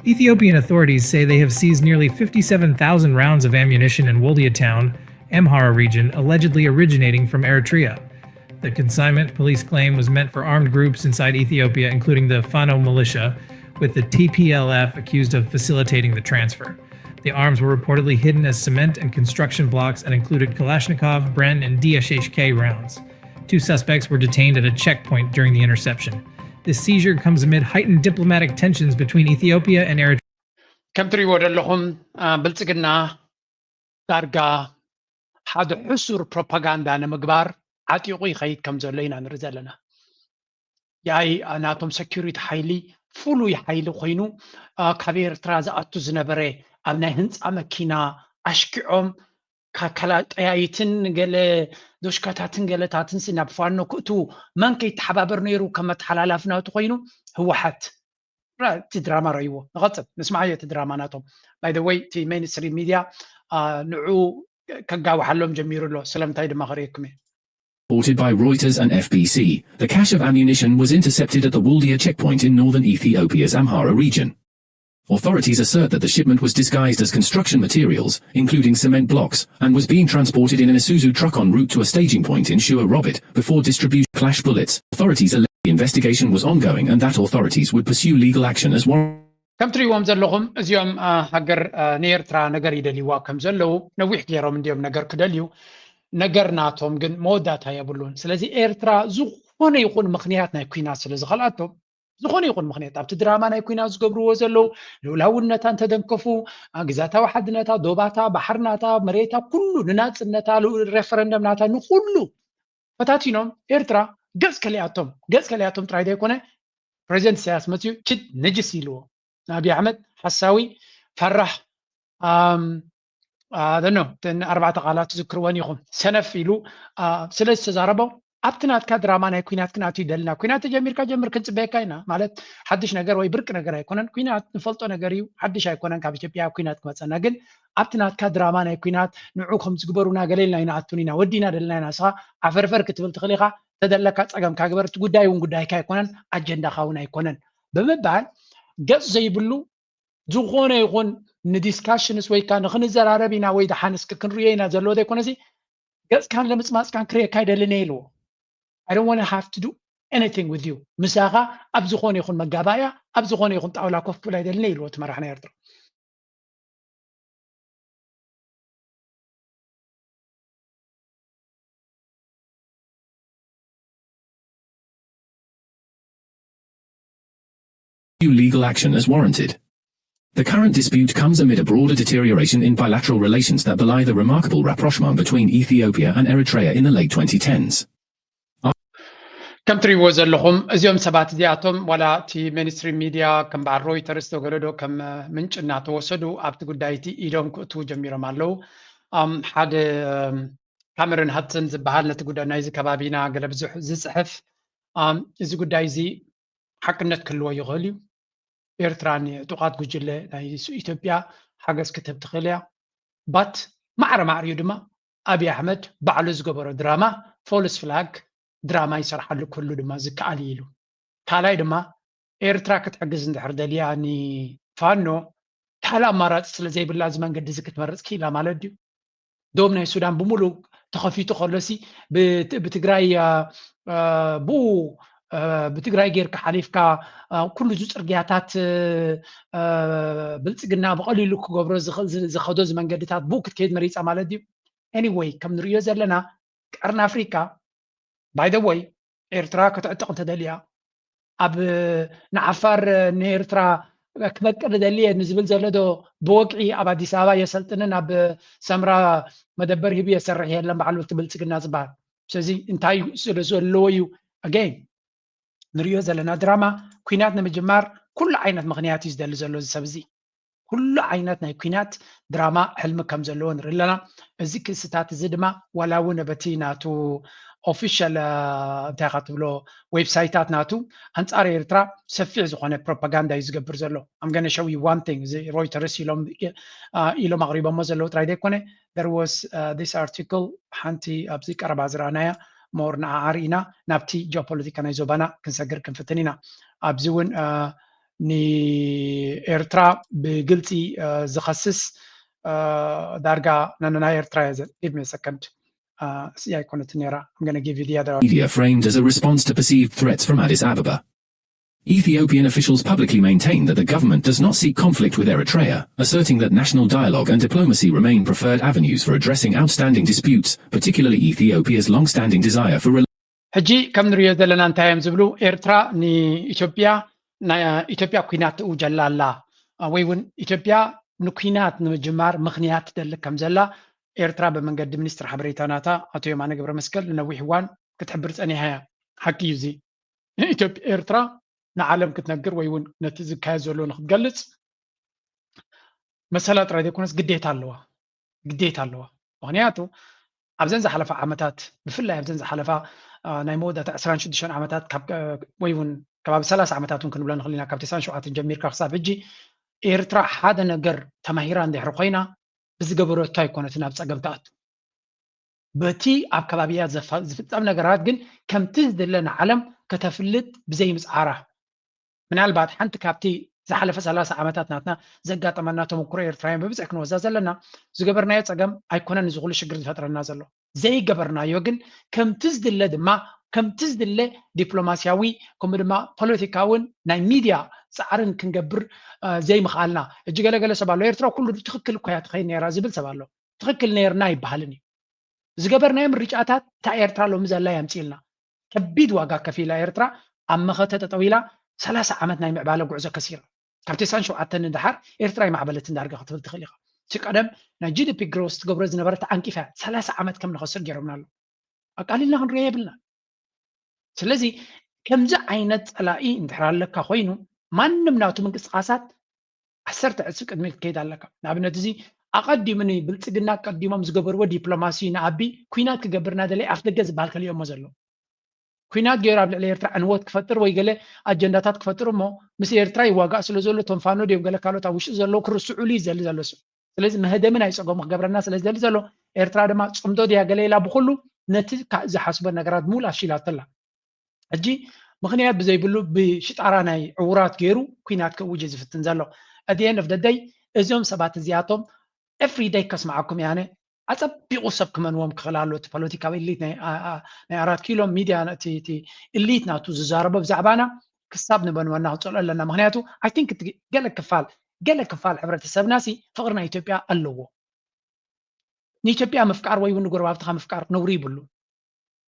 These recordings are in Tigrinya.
Ethiopian authorities say they have seized nearly fifty-seven thousand rounds of ammunition in Woldia town, Amhara region, allegedly originating from Eritrea. The consignment, police claim, was meant for armed groups inside Ethiopia, including the Fano militia, with the T P L F accused of facilitating the transfer. The arms were reportedly hidden as cement and construction blocks and included Kalashnikov, Bren, and D S H K rounds. Two suspects were detained at a checkpoint during the interception. This seizure comes amid heightened diplomatic tensions between Ethiopia and Eritrea. ከም ትሪእዎ ዘለኹም ብልፅግና ዳርጋ ሓደ ሕሱር ፕሮፓጋንዳ ንምግባር ዓጢቑ ይኸይድ ከም ዘሎ ኢና ንርኢ ዘለና። ያይ ናቶም ሰኪሪቲ ሓይሊ ፍሉይ ሓይሊ ኮይኑ ካብ ኤርትራ ዝኣቱ ዝነበረ ኣብ ናይ ህንፃ መኪና ኣሽኪዖም ካካላ ጠያይትን ገለ ዶሽካታትን ገለታትን ናብ ፋኖ ክእትዉ መን ከይተሓባበር ነይሩ ከም ኣተሓላላፊ ናቱ ኮይኑ ህወሓት። እቲ ድራማ ረእይዎ ንቐፅል ንስማዓዮ እቲ ድራማ ናቶም። By the way እቲ ሜንስትሪም ሚድያ ንዑ ከጋውሓሎም ጀሚሩ ኣሎ። ስለምንታይ ድማ ከርእየኩም እየ። Reported by Reuters and F B C, the cache of ammunition was intercepted at the Waldia checkpoint in northern Ethiopia's Amhara region. Authorities assert that the shipment was disguised as construction materials, including cement blocks, and was being transported in an Isuzu truck en route to a staging point in Shua Robit before distribution clash bullets. Authorities allege the investigation was ongoing and that authorities would pursue legal action as warranted. ከም ትሪእዎም ዘለኹም እዚኦም ሃገር ንኤርትራ ነገር ይደልይዋ ከም ዘለዉ ነዊሕ ገይሮም እንዲዮም ነገር ክደልዩ ነገር ናቶም ግን መወዳእታ የብሉን። ስለዚ ኤርትራ ዝኾነ ይኹን ምኽንያት ናይ ኩናት ስለ ዝኸልኣቶም ዝኾነ ይኹን ምኽንያት ኣብቲ ድራማ ናይ ኩናት ዝገብርዎ ዘለዉ ልኡላውነታ እንተደንከፉ ግዛታዊ ሓድነታ ዶባታ ባሕርናታ መሬታ ኩሉ ንናፅነታ ሬፈረንደም ናታ ንኩሉ ፈታቲኖም ኤርትራ ገፅ ከሊኣቶም ገፅ ከሊኣቶም ጥራይ ዘይኮነ ፕሬዚደንት ኢሳያስ መፅዩ ችድ ንጅስ ኢልዎ ንኣብይ ኣሕመድ ሓሳዊ ፈራሕ ኣደኖ እተን ኣርባዕተ ቃላት ትዝክርወን ኢኹም ሰነፍ ኢሉ ስለ ዝተዛረቦ ኣብቲ ናትካ ድራማ ናይ ኩናት ክንኣቱ ይደልና ኩናት ተጀሚርካ ጀምር ክንፅበየካ ኢና ማለት ሓድሽ ነገር ወይ ብርቂ ነገር ኣይኮነን ኩናት ንፈልጦ ነገር እዩ ሓድሽ ኣይኮነን ካብ ኢትዮጵያ ኩናት ክመፀና ግን ኣብቲ ናትካ ድራማ ናይ ኩናት ንዑ ከም ዝግበሩና ገለ ኢልና ኣይንኣቱን ኢና ወዲና ደለና ኢና ንስኻ ዓፈርፈር ክትብል ትኽእል ኢኻ ተደለካ ፀገምካ ግበር እቲ ጉዳይ እውን ጉዳይካ ኣይኮነን ኣጀንዳኻ እውን ኣይኮነን ብምባል ገፅ ዘይብሉ ዝኾነ ይኹን ንዲስካሽንስ ወይ ከዓ ንክንዘራረብ ኢና ወይ ደሓንስ ክንርዮ ኢና ዘለዎ ዘይኮነሲ ገፅካን ለምፅማፅካን ክርእየካ ይደልን እየ ኢልዎ I don't want to have to do anything with you ምሳኻ ኣብ ዝኾነ ይኹን መጋባእያ ኣብ ዝኾነ ይኹን ጣውላ ኮፍ ክብል ኣይደልን እየ ኢልዎ እቲ መራሕ ናይ ኤርትራ legal action as warranted. The current dispute comes amid a broader deterioration in bilateral relations that belie the remarkable rapprochement between Ethiopia and Eritrea in the late twenty tens. ከም ትሪእዎ ዘለኹም እዚኦም ሰባት እዚኣቶም ዋላ እቲ ሜንስትሪም ሚድያ ከም በዓል ሮይተርስ ተገለዶ ከም ምንጭ እናተወሰዱ ኣብቲ ጉዳይ እቲ ኢዶም ክእትዉ ጀሚሮም ኣለዉ። ሓደ ካመረን ሃድሰን ዝበሃል ነቲ ጉዳይ ናይዚ ከባቢና ገለ ብዙሕ ዝፅሕፍ እዚ ጉዳይ እዚ ሓቅነት ክህልዎ ይኽእል እዩ። ኤርትራ ንዕጡቓት ጉጅለ ናይ ኢትዮጵያ ሓገዝ ክትህብ ትኽእል እያ። ባት ማዕረ ማዕሪኡ ድማ ኣብይ ኣሕመድ ባዕሉ ዝገበሮ ድራማ ፎልስ ፍላግ ድራማ ይሰርሓሉ ክህሉ ድማ ዝከኣል እዩ ኢሉ። ካልኣይ ድማ ኤርትራ ክትሕግዝ እንድሕር ደልያ ንፋኖ ካልእ ኣማራፂ ስለ ዘይብላ እዚ መንገዲ እዚ ክትመርፅ ክኢላ ማለት ድዩ? ዶብ ናይ ሱዳን ብምሉእ ተኸፊቱ ከሎሲ ብትግራይ ብኡ ብትግራይ ጌርካ ሓሊፍካ ኩሉ እዚ ፅርግያታት ብልፅግና ብቐሊሉ ክገብሮ ዝኸዶ እዚ መንገድታት ብኡ ክትከይድ መሪፃ ማለት ድዩ? Anyway ከም ንሪኦ ዘለና ቀርኒ ኣፍሪካ by the way ኤርትራ ክትዕጥቕ እንተደልያ ኣብ ንዓፋር ንኤርትራ ክበቅል ደልየ ንዝብል ዘሎ ዶ ብወግዒ ኣብ ኣዲስ ኣበባ የሰልጥንን ኣብ ሰምራ መደበር ሂቡ የሰርሕ የለን በዓል እቲ ብልፅግና ዝበሃል ስለዚ እንታይ ስለ ዘለዎ እዩ again ንሪኦ ዘለና ድራማ ኩናት ንምጅማር ኩሉ ዓይነት ምኽንያት እዩ ዝደሊ ዘሎ እዚ ሰብ እዚ ኩሉ ዓይነት ናይ ኩናት ድራማ ሕልሚ ከም ዘለዎ ንርኢ ኣለና። እዚ ክስታት እዚ ድማ ዋላ እውን በቲ ናቱ ኦፊሻል እንታይ ኢኻ ትብሎ ዌብሳይታት ናቱ ኣንፃር ኤርትራ ሰፊሕ ዝኾነ ፕሮፓጋንዳ እዩ ዝገብር ዘሎ። I'm gonna show you one thing እዚ ሮይተርስ ኢሎም ኣቕሪቦሞ ዘለዉ ጥራይ ዘይኮነ there was this article ሓንቲ ኣብዚ ቀረባ ዝረኣናያ more ንዓዓ ርኢና ናብቲ ጂኦፖለቲካ ናይ ዞባና ክንሰግር ክንፍትን ኢና። ኣብዚ እውን ንኤርትራ ብግልፂ ዝኸስስ ዳርጋ ነናይ ኤርትራ እየ ዘ give me a second እያ ኣይኮነትን ነራ I'm gonna give you the other Media framed as a response to perceived threats from Addis Ababa. Ethiopian officials publicly maintain that the government does not seek conflict with Eritrea, asserting that national dialogue and diplomacy remain preferred avenues for addressing outstanding disputes, particularly Ethiopia's long-standing desire for ሕጂ ከም ንሪኦ ዘለና እንታይ እዮም ዝብሉ? ኤርትራ ንኢትዮጵያ ኢትዮጵያ ኩናት ትእውጀላ ኣላ ወይ እውን ኢትዮጵያ ንኩናት ንምጅማር ምኽንያት ትደሊ ከም ዘላ ኤርትራ ብመንገዲ ሚኒስትር ሓበሬታ ናታ ኣቶ የማነ ገብረ መስቀል ንነዊሕ እዋን ክትሕብር ፀኒሓ እያ። ሓቂ እዩ እዚ። ኢትዮጵያ ኤርትራ ንዓለም ክትነግር ወይ እውን ነቲ ዝካየድ ዘሎ ንክትገልፅ መሰላ ጥራይ ዘይኮነስ ግዴታ ኣለዋ ግዴታ ኣለዋ ምክንያቱ ኣብዘን ዝሓለፋ ዓመታት ብፍላይ ኣብዘን ዝሓለፋ ናይ መወዳእታ ዕስራን ሽዱሽተን ዓመታት ወይ እውን ከባቢ ሰላሳ ዓመታት እውን ክንብሎ ንኽእል ኢና ካብ ተስዓን ሸውዓተን ጀሚርካ ክሳብ ሕጂ ኤርትራ ሓደ ነገር ተማሂራ እንድሕሪ ኮይና ብዝገበረቶ ኣይኮነትን ኣብ ፀገም ትኣቱ በቲ ኣብ ከባቢያ ዝፍፀም ነገራት ግን ከምቲ ዝድለ ንዓለም ከተፍልጥ ብዘይምፅዓራ ምናልባት ሓንቲ ካብቲ ዝሓለፈ ሰላሳ ዓመታት ናትና ዘጋጠመና ተመክሮ ኤርትራውያን ብብዝሕ ክንወዛ ዘለና ዝገበርናዮ ፀገም ኣይኮነን እዚ ኩሉ ሽግር ዝፈጥረና ዘሎ ዘይገበርናዮ ግን ከምቲ ዝድለ ድማ ከምቲ ዝድለ ዲፕሎማስያዊ ከምኡ ድማ ፖለቲካውን ናይ ሚድያ ፃዕርን ክንገብር ዘይምኽኣልና እጂ ገለገለ ሰብ ኣሎ ኤርትራ ኩሉ ትኽክል እኮ እያ ትኸይድ ነራ ዝብል ሰብ ኣሎ ትኽክል ነርና ይበሃልን እዩ ዝገበርናዮ ምርጫታት እታ ኤርትራ ሎሚ ዘላ የምፅእልና ከቢድ ዋጋ ከፊላ ኤርትራ ኣብ መኸተ ጠጠው ኢላ ሰላሳ ዓመት ናይ ምዕባለ ጉዕዞ ከሲራ ካብ ተስዓን ሸውዓተን ንደሓር ኤርትራ ይማዕበለትን ዳርጋ ክትብል ትኽእል ኢኻ እቲ ቀደም ናይ ጂዲፒ ግሮስ ትገብሮ ዝነበረት ተዓንቂፋ እያ ሰላሳ ዓመት ከም ንኸስር ገይሮምና ኣሎ ኣቃሊልና ክንሪኦ የብልና ስለዚ ከምዚ ዓይነት ፀላኢ እንድሕር ኣለካ ኮይኑ ማንም ናቱ ምንቅስቃሳት ዓሰርተ ዕፅፊ ቅድሚ ክትከይድ ኣለካ ንኣብነት እዚ ኣቐዲሙ ንብልፅግና ቀዲሞም ዝገበርዎ ዲፕሎማሲ ንኣቢ ኩናት ክገብር ናደለይ ኣፍደገ ዝበሃል ከሊኦሞ ዘለዉ ኩናት ገይሩ ኣብ ልዕሊ ኤርትራ ዕንወት ክፈጥር ወይ ገለ ኣጀንዳታት ክፈጥር እሞ ምስ ኤርትራ ይዋጋእ ስለ ዘሎ ቶም ፋኖ ድዮም ገለ ካልኦት ኣብ ውሽጢ ዘለዉ ክርስዑሉ እዩ ዘሊ ዘሎ ስለዚ መህደሚ ናይ ፀገሙ ክገብረና ስለ ዝደሊ ዘሎ ኤርትራ ድማ ፅምዶ ድያ ገለ ኢላ ብኩሉ ነቲ ዝሓስቦ ነገራት ሙሉ ኣሽላተላ ሕጂ ምኽንያት ብዘይብሉ ብሽጣራ ናይ ዕዉራት ገይሩ ኩናት ክእውጅ ዝፍትን ዘሎ ኣድየን ኦፍ ደደይ እዚኦም ሰባት እዚኣቶም ኤፍሪደይ ከስምዓኩም ያነ ኣፀቢቑ ሰብ ክመንዎም ክኽእል ኣሎ እቲ ፖለቲካዊ ኢሊት ናይ ኣራት ኪሎ ሚድያ እቲ ኢሊት ናቱ ዝዛረቦ ብዛዕባና ክሳብ ንመንወና ክፀልኦ ኣለና ምክንያቱ ኣይ ቲንክ ገለ ክፋል ገለ ክፋል ሕብረተሰብና ሲ ፍቅሪ ናይ ኢትዮጵያ ኣለዎ ንኢትዮጵያ ምፍቃር ወይ እውን ንጎረባብትኻ ምፍቃር ነውሪ ይብሉ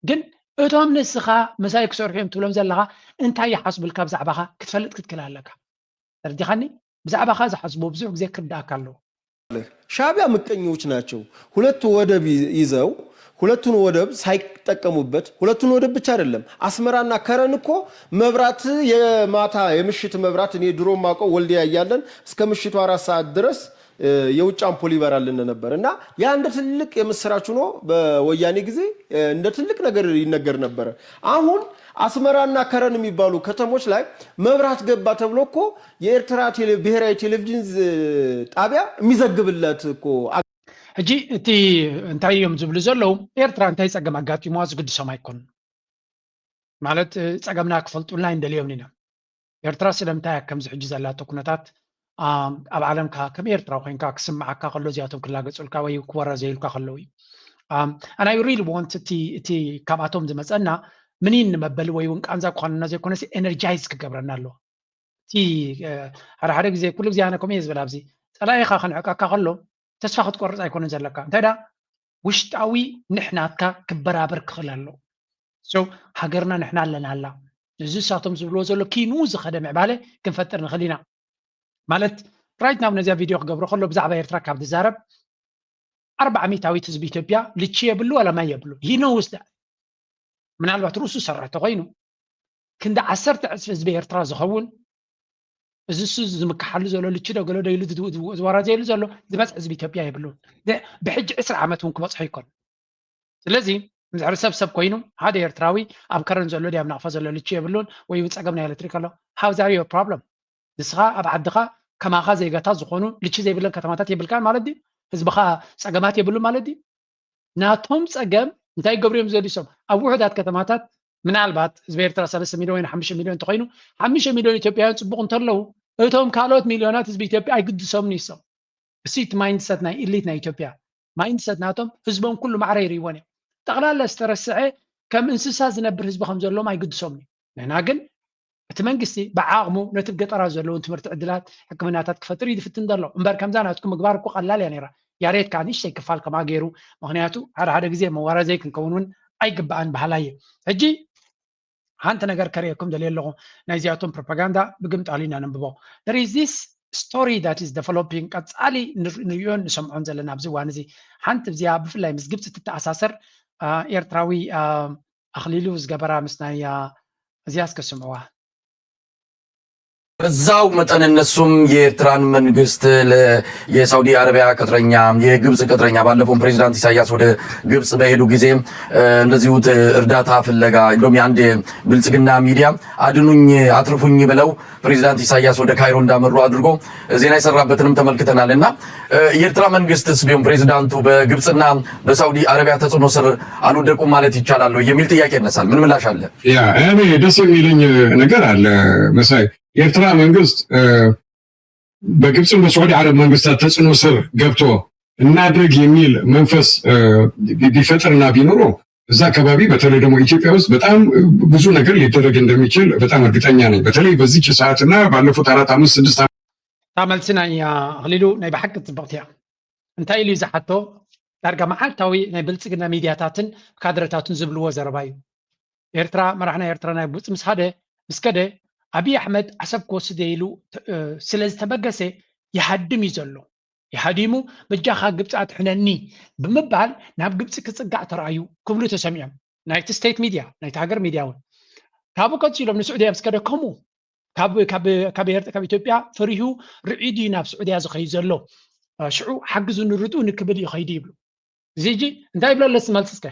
ግን እቶም ንስኻ ምሳይ ክሰርሑ እዮም ትብሎም ዘለኻ እንታይ ይሓስቡልካ ብዛዕባኻ ክትፈልጥ ክትክእል ኣለካ ተረዲኻኒ ብዛዕባኻ ዝሓስቡ ብዙሕ ግዜ ክርዳእካ ኣለዎ ሻቢያ ምቀኞች ናቸው። ሁለት ወደብ ይዘው ሁለቱን ወደብ ሳይጠቀሙበት ሁለቱን ወደብ ብቻ አይደለም አስመራና ከረን እኮ መብራት የማታ የምሽት መብራት እኔ ድሮ ማውቀው ወልዲያ እያለን እስከ ምሽቱ አራት ሰዓት ድረስ የውጭ አምፖል ይበራልን ነበር እና ያ እንደ ትልቅ የምስራች ሆኖ በወያኔ ጊዜ እንደ ትልቅ ነገር ይነገር ነበረ። አሁን አስመራና ከረን የሚባሉ ከተሞች ላይ መብራት ገባ ተብሎ እኮ የኤርትራ ብሔራዊ ቴሌቪዥን ጣቢያ የሚዘግብለት እኮ ሕጂ እቲ እንታይ እዮም ዝብሉ ዘለዉ ኤርትራ እንታይ ፀገም ኣጋጢሞዋ ዝግድሶም ኣይኮኑ ማለት ፀገምና ክፈልጡልና እንደልዮም ኢና ኤርትራ ስለምንታይ ከምዚ ሕጂ ዘላቶ ኩነታት ኣብ ዓለምካ ከም ኤርትራ ኮይንካ ክስምዓካ ከሎ እዚኣቶም ክላገፁልካ ወይ ክወረ ዘኢሉካ ከለዉ እዩ and I really want እቲ እቲ ካብኣቶም ዝመፀና ምኒን ንመበሊ ወይ እውን ቃንዛ ክኾነና ዘይኮነሲ ኤነርጃይዝ ክገብረና ኣለዎ እቲ ሓደ ሓደ ግዜ ኩሉ ግዜ ኣነ ከምኡ እየ ዝብል ኣብዚ ፀላኢኻ ክንዕቀካ ከሎ ተስፋ ክትቆርፅ ኣይኮነን ዘለካ እንታይ ዳ ውሽጣዊ ንሕናትካ ክበራበር ክኽእል ኣለዎ so ሃገርና ንሕና ኣለና ኣላ እዚ እሳቶም ዝብልዎ ዘሎ ኪኑ ዝኸደ ምዕባለ ክንፈጥር ንኽእል ኢና ማለት right now ነዚኣ ቪድዮ ክገብሮ ከሎ ብዛዕባ ኤርትራ ካብ ዝዛረብ ኣርባዓ ሚእታዊት ህዝቢ ኢትዮጵያ ልቺ የብሉ ዋላ ማይ የብሉ he knows that ምናልባት ርእሱ ዝሰርሕ ተኮይኑ ክንዲ ዓሰርተ ዕፅፊ ህዝቢ ኤርትራ ዝኸውን እዚ እሱ ዝምክሓሉ ዘሎ ልቺ ዶ ገለ ዶ ኢሉ ዝወራዘየሉ ዘሎ ዝበፅሕ ህዝቢ ኢትዮጵያ የብሉን ብሕጂ ዕስራ ዓመት እውን ክበፅሖ ይኮን ስለዚ እንድሕር ሰብ ሰብ ኮይኑ ሓደ ኤርትራዊ ኣብ ከረን ዘሎ ድያብ ናቕፋ ዘሎ ልቺ የብሉን ወይ እውን ፀገም ናይ ኤሌክትሪክ ኣሎ how is that your problem ንስኻ ኣብ ዓድኻ ከማኻ ዜጋታት ዝኾኑ ልቺ ዘይብለን ከተማታት የብልካን ማለት ድዩ ህዝብኻ ፀገማት የብሉ ማለት ድዩ ናቶም ፀገም እንታይ ገብሩ እዮም ዘሊሶም ኣብ ውሕዳት ከተማታት ምናልባት ህዝቢ ኤርትራ ሰለስተ ሚሊዮን ወይ ሓሙሽተ ሚሊዮን እንተኮይኑ ሓሙሽተ ሚሊዮን ኢትዮጵያውያን ፅቡቅ እንተለዉ እቶም ካልኦት ሚልዮናት ህዝቢ ኢትዮጵያ ኣይግድሶምን እዩ። እሶም እሱ እቲ ማይንድሰት ናይ ኢሊት ናይ ኢትዮጵያ ማይንድሰት ናቶም ህዝቦም ኩሉ ማዕረ ይርእይዎን እዮም። ጠቕላላ ዝተረስዐ ከም እንስሳ ዝነብር ህዝቢ ከም ዘለዎም ኣይግድሶምን እዩ። ንሕና ግን እቲ መንግስቲ ብዓቕሙ ነቲ ገጠራት ዘለውን ትምህርቲ ዕድላት ሕክምናታት ክፈጥር እዩ ዝፍትን ዘሎ እምበር ከምዛ ናትኩም ምግባር እኮ ቀላል እያ ነይራ። ያሬድ ከዓ ንእሽተይ ክፋል ከማ ገይሩ ምክንያቱ ሓደ ሓደ ግዜ መዋረዘይ ክንከውን እውን ኣይግባኣን በሃላይ እየ። ሕጂ ሓንቲ ነገር ከርእየኩም ደልየ ኣለኹ። ናይዚኣቶም ፕሮፓጋንዳ ብግምጣሉ ኢና ነንብቦ። There is this story that is developing ቀፃሊ ንር- ንሪኦን ንሰምዖን ዘለና ኣብዚ እዋን እዚ። ሓንቲ እዚኣ ብፍላይ ምስ ግብፂ ትተኣሳሰር አ፣ ኤርትራዊ አ፣ ኣኽሊሉ ዝገበራ ምስ ናይ አ፣ እዚኣ እስከ ስምዕዋ። በዛው መጠን እነሱም የኤርትራን መንግስት ለ- የሳውዲ አረቢያ ቅጥረኛ የግብጽ ቅጥረኛ ባለፈው ፕሬዚዳንት ኢሳያስ ወደ ግብጽ በሄዱ ጊዜ እ፣ እንደዚሁ ት- እርዳታ ፍለጋ እንደውም የአንድ ብልጽግና ሚዲያ አድኑኝ አትርፉኝ ብለው ፕሬዚዳንት ኢሳያስ ወደ ካይሮ እንዳመሩ አድርጎ ዜና የሰራበትንም ተመልክተናል። እና እ፣ የኤርትራ መንግስትስ ቢሆን ፕሬዚዳንቱ በግብጽና በሳውዲ አረቢያ ተጽዕኖ ስር አልወደቁም ማለት ይቻላል ወይ የሚል ጥያቄ ይነሳል። ምን ምላሽ አለ? ያ እኔ ደስ የሚለኝ ነገር አለ መሳይ። የኤርትራ መንግስት እ፣ በግብፅም በሳዑዲ አረብ መንግስታት ተጽዕኖ ስር ገብቶ እናድርግ የሚል መንፈስ እ፣ ቢ- ቢፈጥርና ቢኖሮ እዛ አካባቢ በተለይ ደግሞ ኢትዮጵያ ውስጥ በጣም ብዙ ነገር ሊደረግ እንደሚችል በጣም እርግጠኛ ነኝ። በተለይ በዚች ሰዓትና ባለፉት አራት አምስት ስድስት እታ መልሲ ናይ ኣኽሊሉ ናይ ብሓቂ ፅብቕቲ እያ። እንታይ ኢሉ እዩ ዝሓቶ? ዳርጋ መዓልታዊ ናይ ብልፅግና ሚድያታትን ካድረታትን ዝብልዎ ዘረባ እዩ። ኤርትራ መራሕ ናይ ኤርትራ ናይ ግብፂ ምስ ሓደ ምስ ከደ ኣብይ ኣሕመድ ዓሰብ ክወስድ እየ ኢሉ ተ- እ፣ ስለ ዝተበገሰ ይሃድም እዩ ዘሎ። ይሃዲሙ በጃኻ ግብፂ ኣድሕነኒ ብምባል ናብ ግብፂ ክፅጋዕ ተራእዩ ክብሉ ተሰሚዖም። ናይቲ ስቴት ሚድያ ናይቲ ሃገር ሚድያ እውን ካብኡ ቀፂሎም ንስዑድያ ምስ ከደ ከምኡ ካብ ካብ ካብ ኤርትራ ካብ ኢትዮጵያ ፈሪሁ ርዒዱ እዩ ናብ ስዑድያ ዝኸይድ ዘሎ። ሽዑ ሓግዙ ንርድኡ ንክብል እዩ ከይዱ ይብሉ። እዚ ሕጂ እንታይ ይብሎ ኣለስ መልሲ እስከ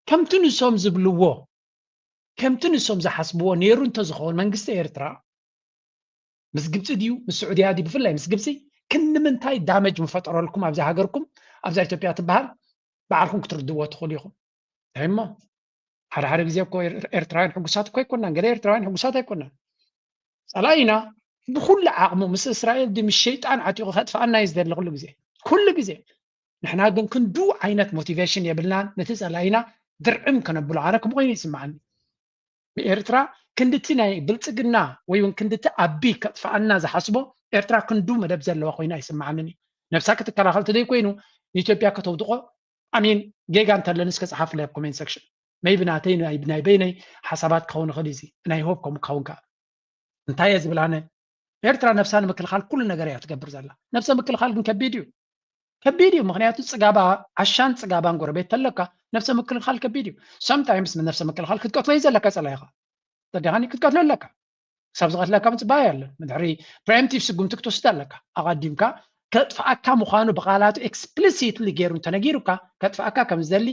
ከምቲ ንሶም ዝብልዎ ከምቲ ንሶም ዝሓስብዎ ነይሩ እንተዝኸውን መንግስቲ ኤርትራ ምስ ግብፂ ድዩ ምስ ስዑድያ ድዩ ብፍላይ ምስ ግብፂ ክንምንታይ ዳመጅ ምፈጠረልኩም ኣብዛ ሃገርኩም ኣብዛ ኢትዮጵያ ትበሃል ባዕልኩም ክትርድዎ ትኽእሉ ኢኹም። እንታይ እሞ ሓደ ሓደ ግዜ እኮ ኤር- ኤርትራውያን ሕጉሳት እኮ ኣይኮናን። ገለ ኤርትራውያን ሕጉሳት ኣይኮናን። ፀላኢና ብኩሉ ዓቕሙ ምስ እስራኤል ድዩ ምስ ሸይጣን ዓጢቑ ከጥፍኣና እዩ ዝደሊ ኩሉ ግዜ ኩሉ ግዜ። ንሕና ግን ክንዱ ዓይነት ሞቲቬሽን የብልናን። ነቲ ፀላኢና ድርዕም ከነብሎ ኣነ ከምኡ ኮይኑ ይስምዓኒ። ንኤርትራ ክንድቲ ናይ ብልፅግና ወይ እውን ክንድቲ ኣቢ ከጥፍኣና ዝሓስቦ ኤርትራ ክንዱ መደብ ዘለዋ ኮይና ኣይስምዓንን እዩ። ነብሳ ክትከላኸል ተደይ ኮይኑ ንኢትዮጵያ ከተውድቆ ኣሚን ጌጋ እንተለንስ ከፅሓፉለይ ኣብ ኮሜንት ሰክሽን maybe ናተይ ናይ ናይ በይነይ ሓሳባት ክኸውን ይኽእል እዩ። ናይ ሆፕ ከምኡ ክኸውን ከዓ እንታይ እየ ዝብል ኣነ ኤርትራ ነብሳ ንምክልኻል ኩሉ ነገር እያ ትገብር ዘላ። ነብሰ ምክልኻል ግን ከቢድ እዩ ከቢድ እዩ። ምክንያቱ ፅጋባ ዓሻን ፅጋባን ጎረቤት ተለካ ነብሰ ምክልኻል ከቢድ እዩ። Sometimes ነብሰ ምክልኻል ክትቀትሎ እዩ ዘለካ ፀላኢኻ ተደኻኒ ክትቀትሎ ኣለካ። ክሳብ ዝቐትለካ ምፅባይ ኣለን ምድሕሪ preemptive ስጉምቲ ክትወስድ ኣለካ። ኣቐዲምካ ከጥፍኣካ ምዃኑ ብቃላቱ explicitly ገይሩ እንተነጊሩካ ከጥፍኣካ ከም ዝደሊ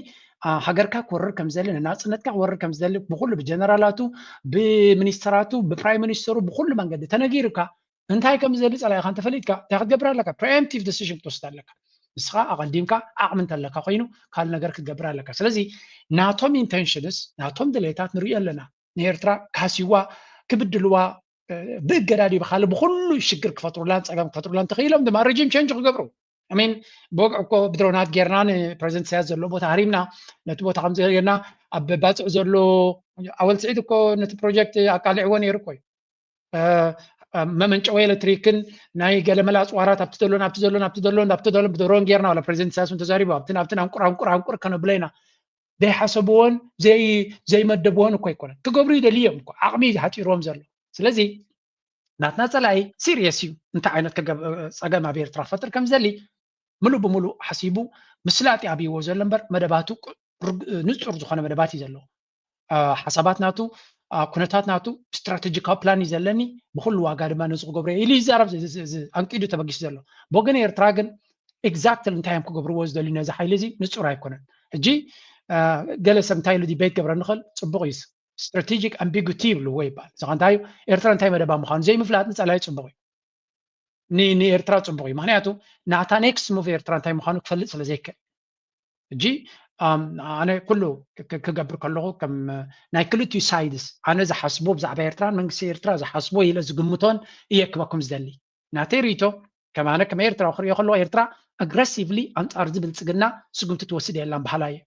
ሃገርካ ክወርር ከም ዝደሊ ንናፅነትካ ክወርር ከም ዝደሊ ብኩሉ ብጀነራላቱ ብሚኒስተራቱ ብፕራይም ሚኒስተሩ ብኩሉ መንገዲ ተነጊሩካ እንታይ ከም ዝደሊ ፀላኢኻ እንተፈሊጥካ እንታይ ክትገብር ኣለካ? Preemptive decision ክትወስድ ኣለካ። ንስኻ ኣቐዲምካ ዓቕሚ እንተለካ ኮይኑ ካልእ ነገር ክትገብር ኣለካ። ስለዚ ናቶም intentions ናቶም ድሌታት ንሪኦ ኣለና። ንኤርትራ ካሲዋ ክብድልዋ ብእገዳ ድዩ ብካልእ ብኩሉ ሽግር ክፈጥሩላን ፀገም ክፈጥሩላን ተኽኢሎም ድማ regime change ክገብሩ I mean ብወግዒ እኮ ብድሮናት ጌርና ንፕረዚደንት ኢሳያስ ዘሎ ቦታ ሃሪምና ነቲ ቦታ ከምዚ ጌርና ኣብ ባፅዕ ዘሎ ኣወል ስዒድ እኮ ነቲ ፕሮጀክት ኣቃሊዕዎ ነይሩ እኮ እዩ። መመንጨዊ ኤሌክትሪክን ናይ ገለመለ ኣፅዋራት ኣብቲ ዘሎ ናብቲ ዘሎ ናብቲ ዘሎ ናብቲ ዘሎ ብድሮን ጌርና ዋላ ፕረዚደንት ኢሳያስ እውን ተዛሪቡ ኣብቲ ናብቲ ኣንቁር ኣንቁር ኣንቁር ከነብሎ ኢና ዘይሓሰብዎን ዘይመደብዎን እኮ ኣይኮነን ክገብሩ ይደልዩ እዮም እኮ ዓቕሚ እዩ ሓፂርዎም ዘሎ። ስለዚ ናትና ፀላኢ serious እዩ እንታይ ዓይነት ፀገም ኣብ ኤርትራ ክፈጥር ከም ዝደሊ ምሉእ ብምሉእ ሓሲቡ ምስላጥ ኣብይዎ ዘሎ እምበር መደባቱ ንፁር ዝኾነ መደባት እዩ ዘለዎ። ሓሳባት ናቱ ኩነታት ናቱ strategical plan እዩ ዘለኒ ብኩሉ ዋጋ ድማ ነዚ ክገብሮ ኢሉ ይዛረብ። ኣንቂዱ ተበጊሱ ዘሎ ብወገን ኤርትራ ግን exactly እንታይ እዮም ክገብርዎ ዝደልዩ ነዚ ሓይሊ እዚ ንፁር ኣይኮነን። ሕጂ ገለ ሰብ እንታይ ኢሉ debate ክገብረኒ ይኽእል ፅቡቕ እዩ። Strategic ambiguity ይብልዎ ይበሃል። እዚ ከ እንታይ እዩ? ኤርትራ እንታይ መደባ ምዃኑ ዘይምፍላጥ ንፀላኢ ፅቡቕ እዩ። ንኤርትራ ፅቡቕ እዩ። ምክንያቱ ናታ next move ኤርትራ እንታይ ምዃኑ ክፈልጥ ስለ ዘይክእል። ሕጂ ኣነ ኩሉ ክገብር ከለኹ ከም ናይ ክልቲኡ ሳይድስ ኣነ ዝሓስቦ ብዛዕባ ኤርትራን መንግስቲ ኤርትራ ዝሓስቦ ኢለ ዝግምቶን እየ ክበኩም ዝደሊ። ናተይ ርእቶ ከም ኣነ ከም ኤርትራዊ ክሪኦ ከለኹ ኤርትራ ኣግረሲቭሊ ኣንጻር እዚ ብልጽግና ስጉምቲ ትወስድ የላን በሃላይ እየ።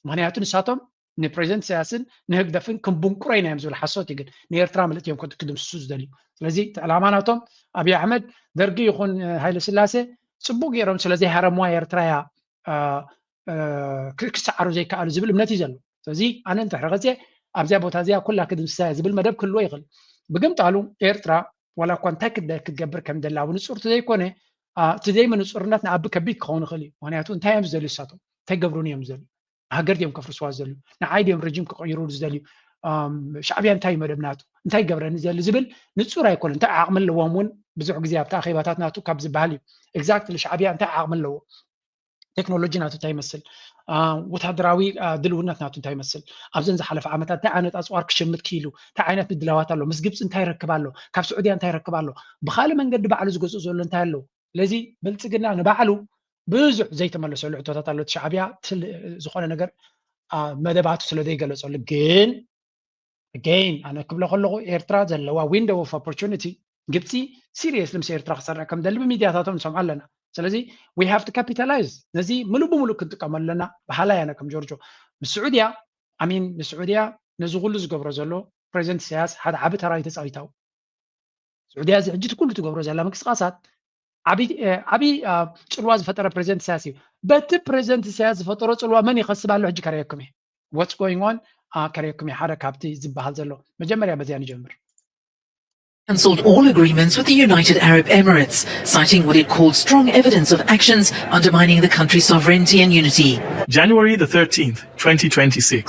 ምክንያቱ ንሳቶም ንፕሬዚደንት ኢሳያስን ንህግደፍን ክንቡንቁሮ ኢና እዮም ዝብል ሓሶት እዩ። ግን ንኤርትራ ምልእቲ እዮም ክድምስሱ ዝደልዩ። ስለዚ እቲ ዕላማ ናቶም ኣብይ ኣሕመድ ደርጊ ይኹን ሃይለ ስላሴ ጽቡቅ ገይሮም ስለዘይሃረምዋ ኤርትራ እያ ክሰዓሩ ዘይከኣሉ ዝብል እምነት እዩ ዘሎ። ስለዚ ኣነ እንድሕሪ ገዜ ኣብዚያ ቦታ እዚኣ ኩላ ክድምስሳ እያ ዝብል መደብ ክህልዎ ይኽእል። ብግምጣሉ ኤርትራ ዋላ እኳ እንታይ ክትገብር ከም ደላ ብንጹር ዘይኮነ እቲ ዘይምንጹርነት ንኣቢ ከቢድ ክኸውን ይኽእል እዩ። ምክንያቱ እንታይ እዮም ዝደልዩ ንሳቶም እንታይ ገብሩን እዮም ዝደልዩ ሃገር ድዮም ከፍርስዋ ዝደልዩ ንዓይ ድዮም ረጂም ክቕይሩ ዝደልዩ ሻዕብያ እንታይ መደብ ናቱ እንታይ ገብረኒ ዝደሊ ዝብል ንጹር ኣይኮነ እንታይ ዓቕሚ ኣለዎም እውን ብዙሕ ግዜ ኣብቲ ኣኼባታት ናቱ ካብ ዝበሃል እዩ። ኤግዛክትሊ ሻዕብያ እንታይ ዓቕሚ ኣለዎ ቴክኖሎጂ ናቱ እንታይ ይመስል ወታደራዊ ድልውነት ናቱ እንታይ ይመስል ኣብዘን ዝሓለፈ ዓመታት እንታይ ዓይነት ኣፅዋር ክሸምት ክኢሉ እንታይ ዓይነት ምድላዋት ኣሎ ምስ ግብፂ እንታይ ይረክብ ኣሎ ካብ ስዑድያ እንታይ ይረክብ ኣሎ ብካልእ መንገዲ ባዕሉ ዝገዝኦ ዘሎ እንታይ ኣለዎ ስለዚ ብልፅግና ንባዕሉ ብዙሕ ዘይተመለሰሉ ሕቶታት ኣሎ እቲ ሻዕብያ ዝኾነ ነገር መደባቱ ስለ ዘይገለፀሉ ግን again ኣነ ክብሎ ከለኹ ኤርትራ ዘለዋ window of opportunity ግብፂ seriously ምስ ኤርትራ ክሰርሕ ከም ደሊ ብሚድያታቶም ንሰምዖ ኣለና ስለዚ we have to capitalize ነዚ ምሉእ ብምሉእ ክንጥቀመሉ ኣለና በሃላይ ኣነ ከም ጆርጆ ምስ ስዑድያ ኣሚን ንስዑድያ ነዚ ኩሉ ዝገብሮ ዘሎ ፕሬዚደንት ኢሳያስ ሓደ ዓቢ ተራ እዩ ተፃዊታው ስዑድያ እዚ ሕጂ ኩሉ ትገብሮ ዘላ ምንቅስቃሳት ዓቢ ጽልዋ ዝፈጠረ ፕሬዚደንት ኢሳያስ እዩ። በቲ ፕሬዚደንት ኢሳያስ ዝፈጠሮ ጽልዋ መን ይኸስብ ኣሎ ሕጂ ከርእየኩም እየ። What's going on ከርእየኩም እየ ሓደ ካብቲ ዝበሃል ዘሎ መጀመርያ በዚያ ንጀምር። cancelled all agreements with the United Arab Emirates, citing what it called strong evidence of actions undermining the country's sovereignty and unity. January the thirteenth, twenty twenty-six.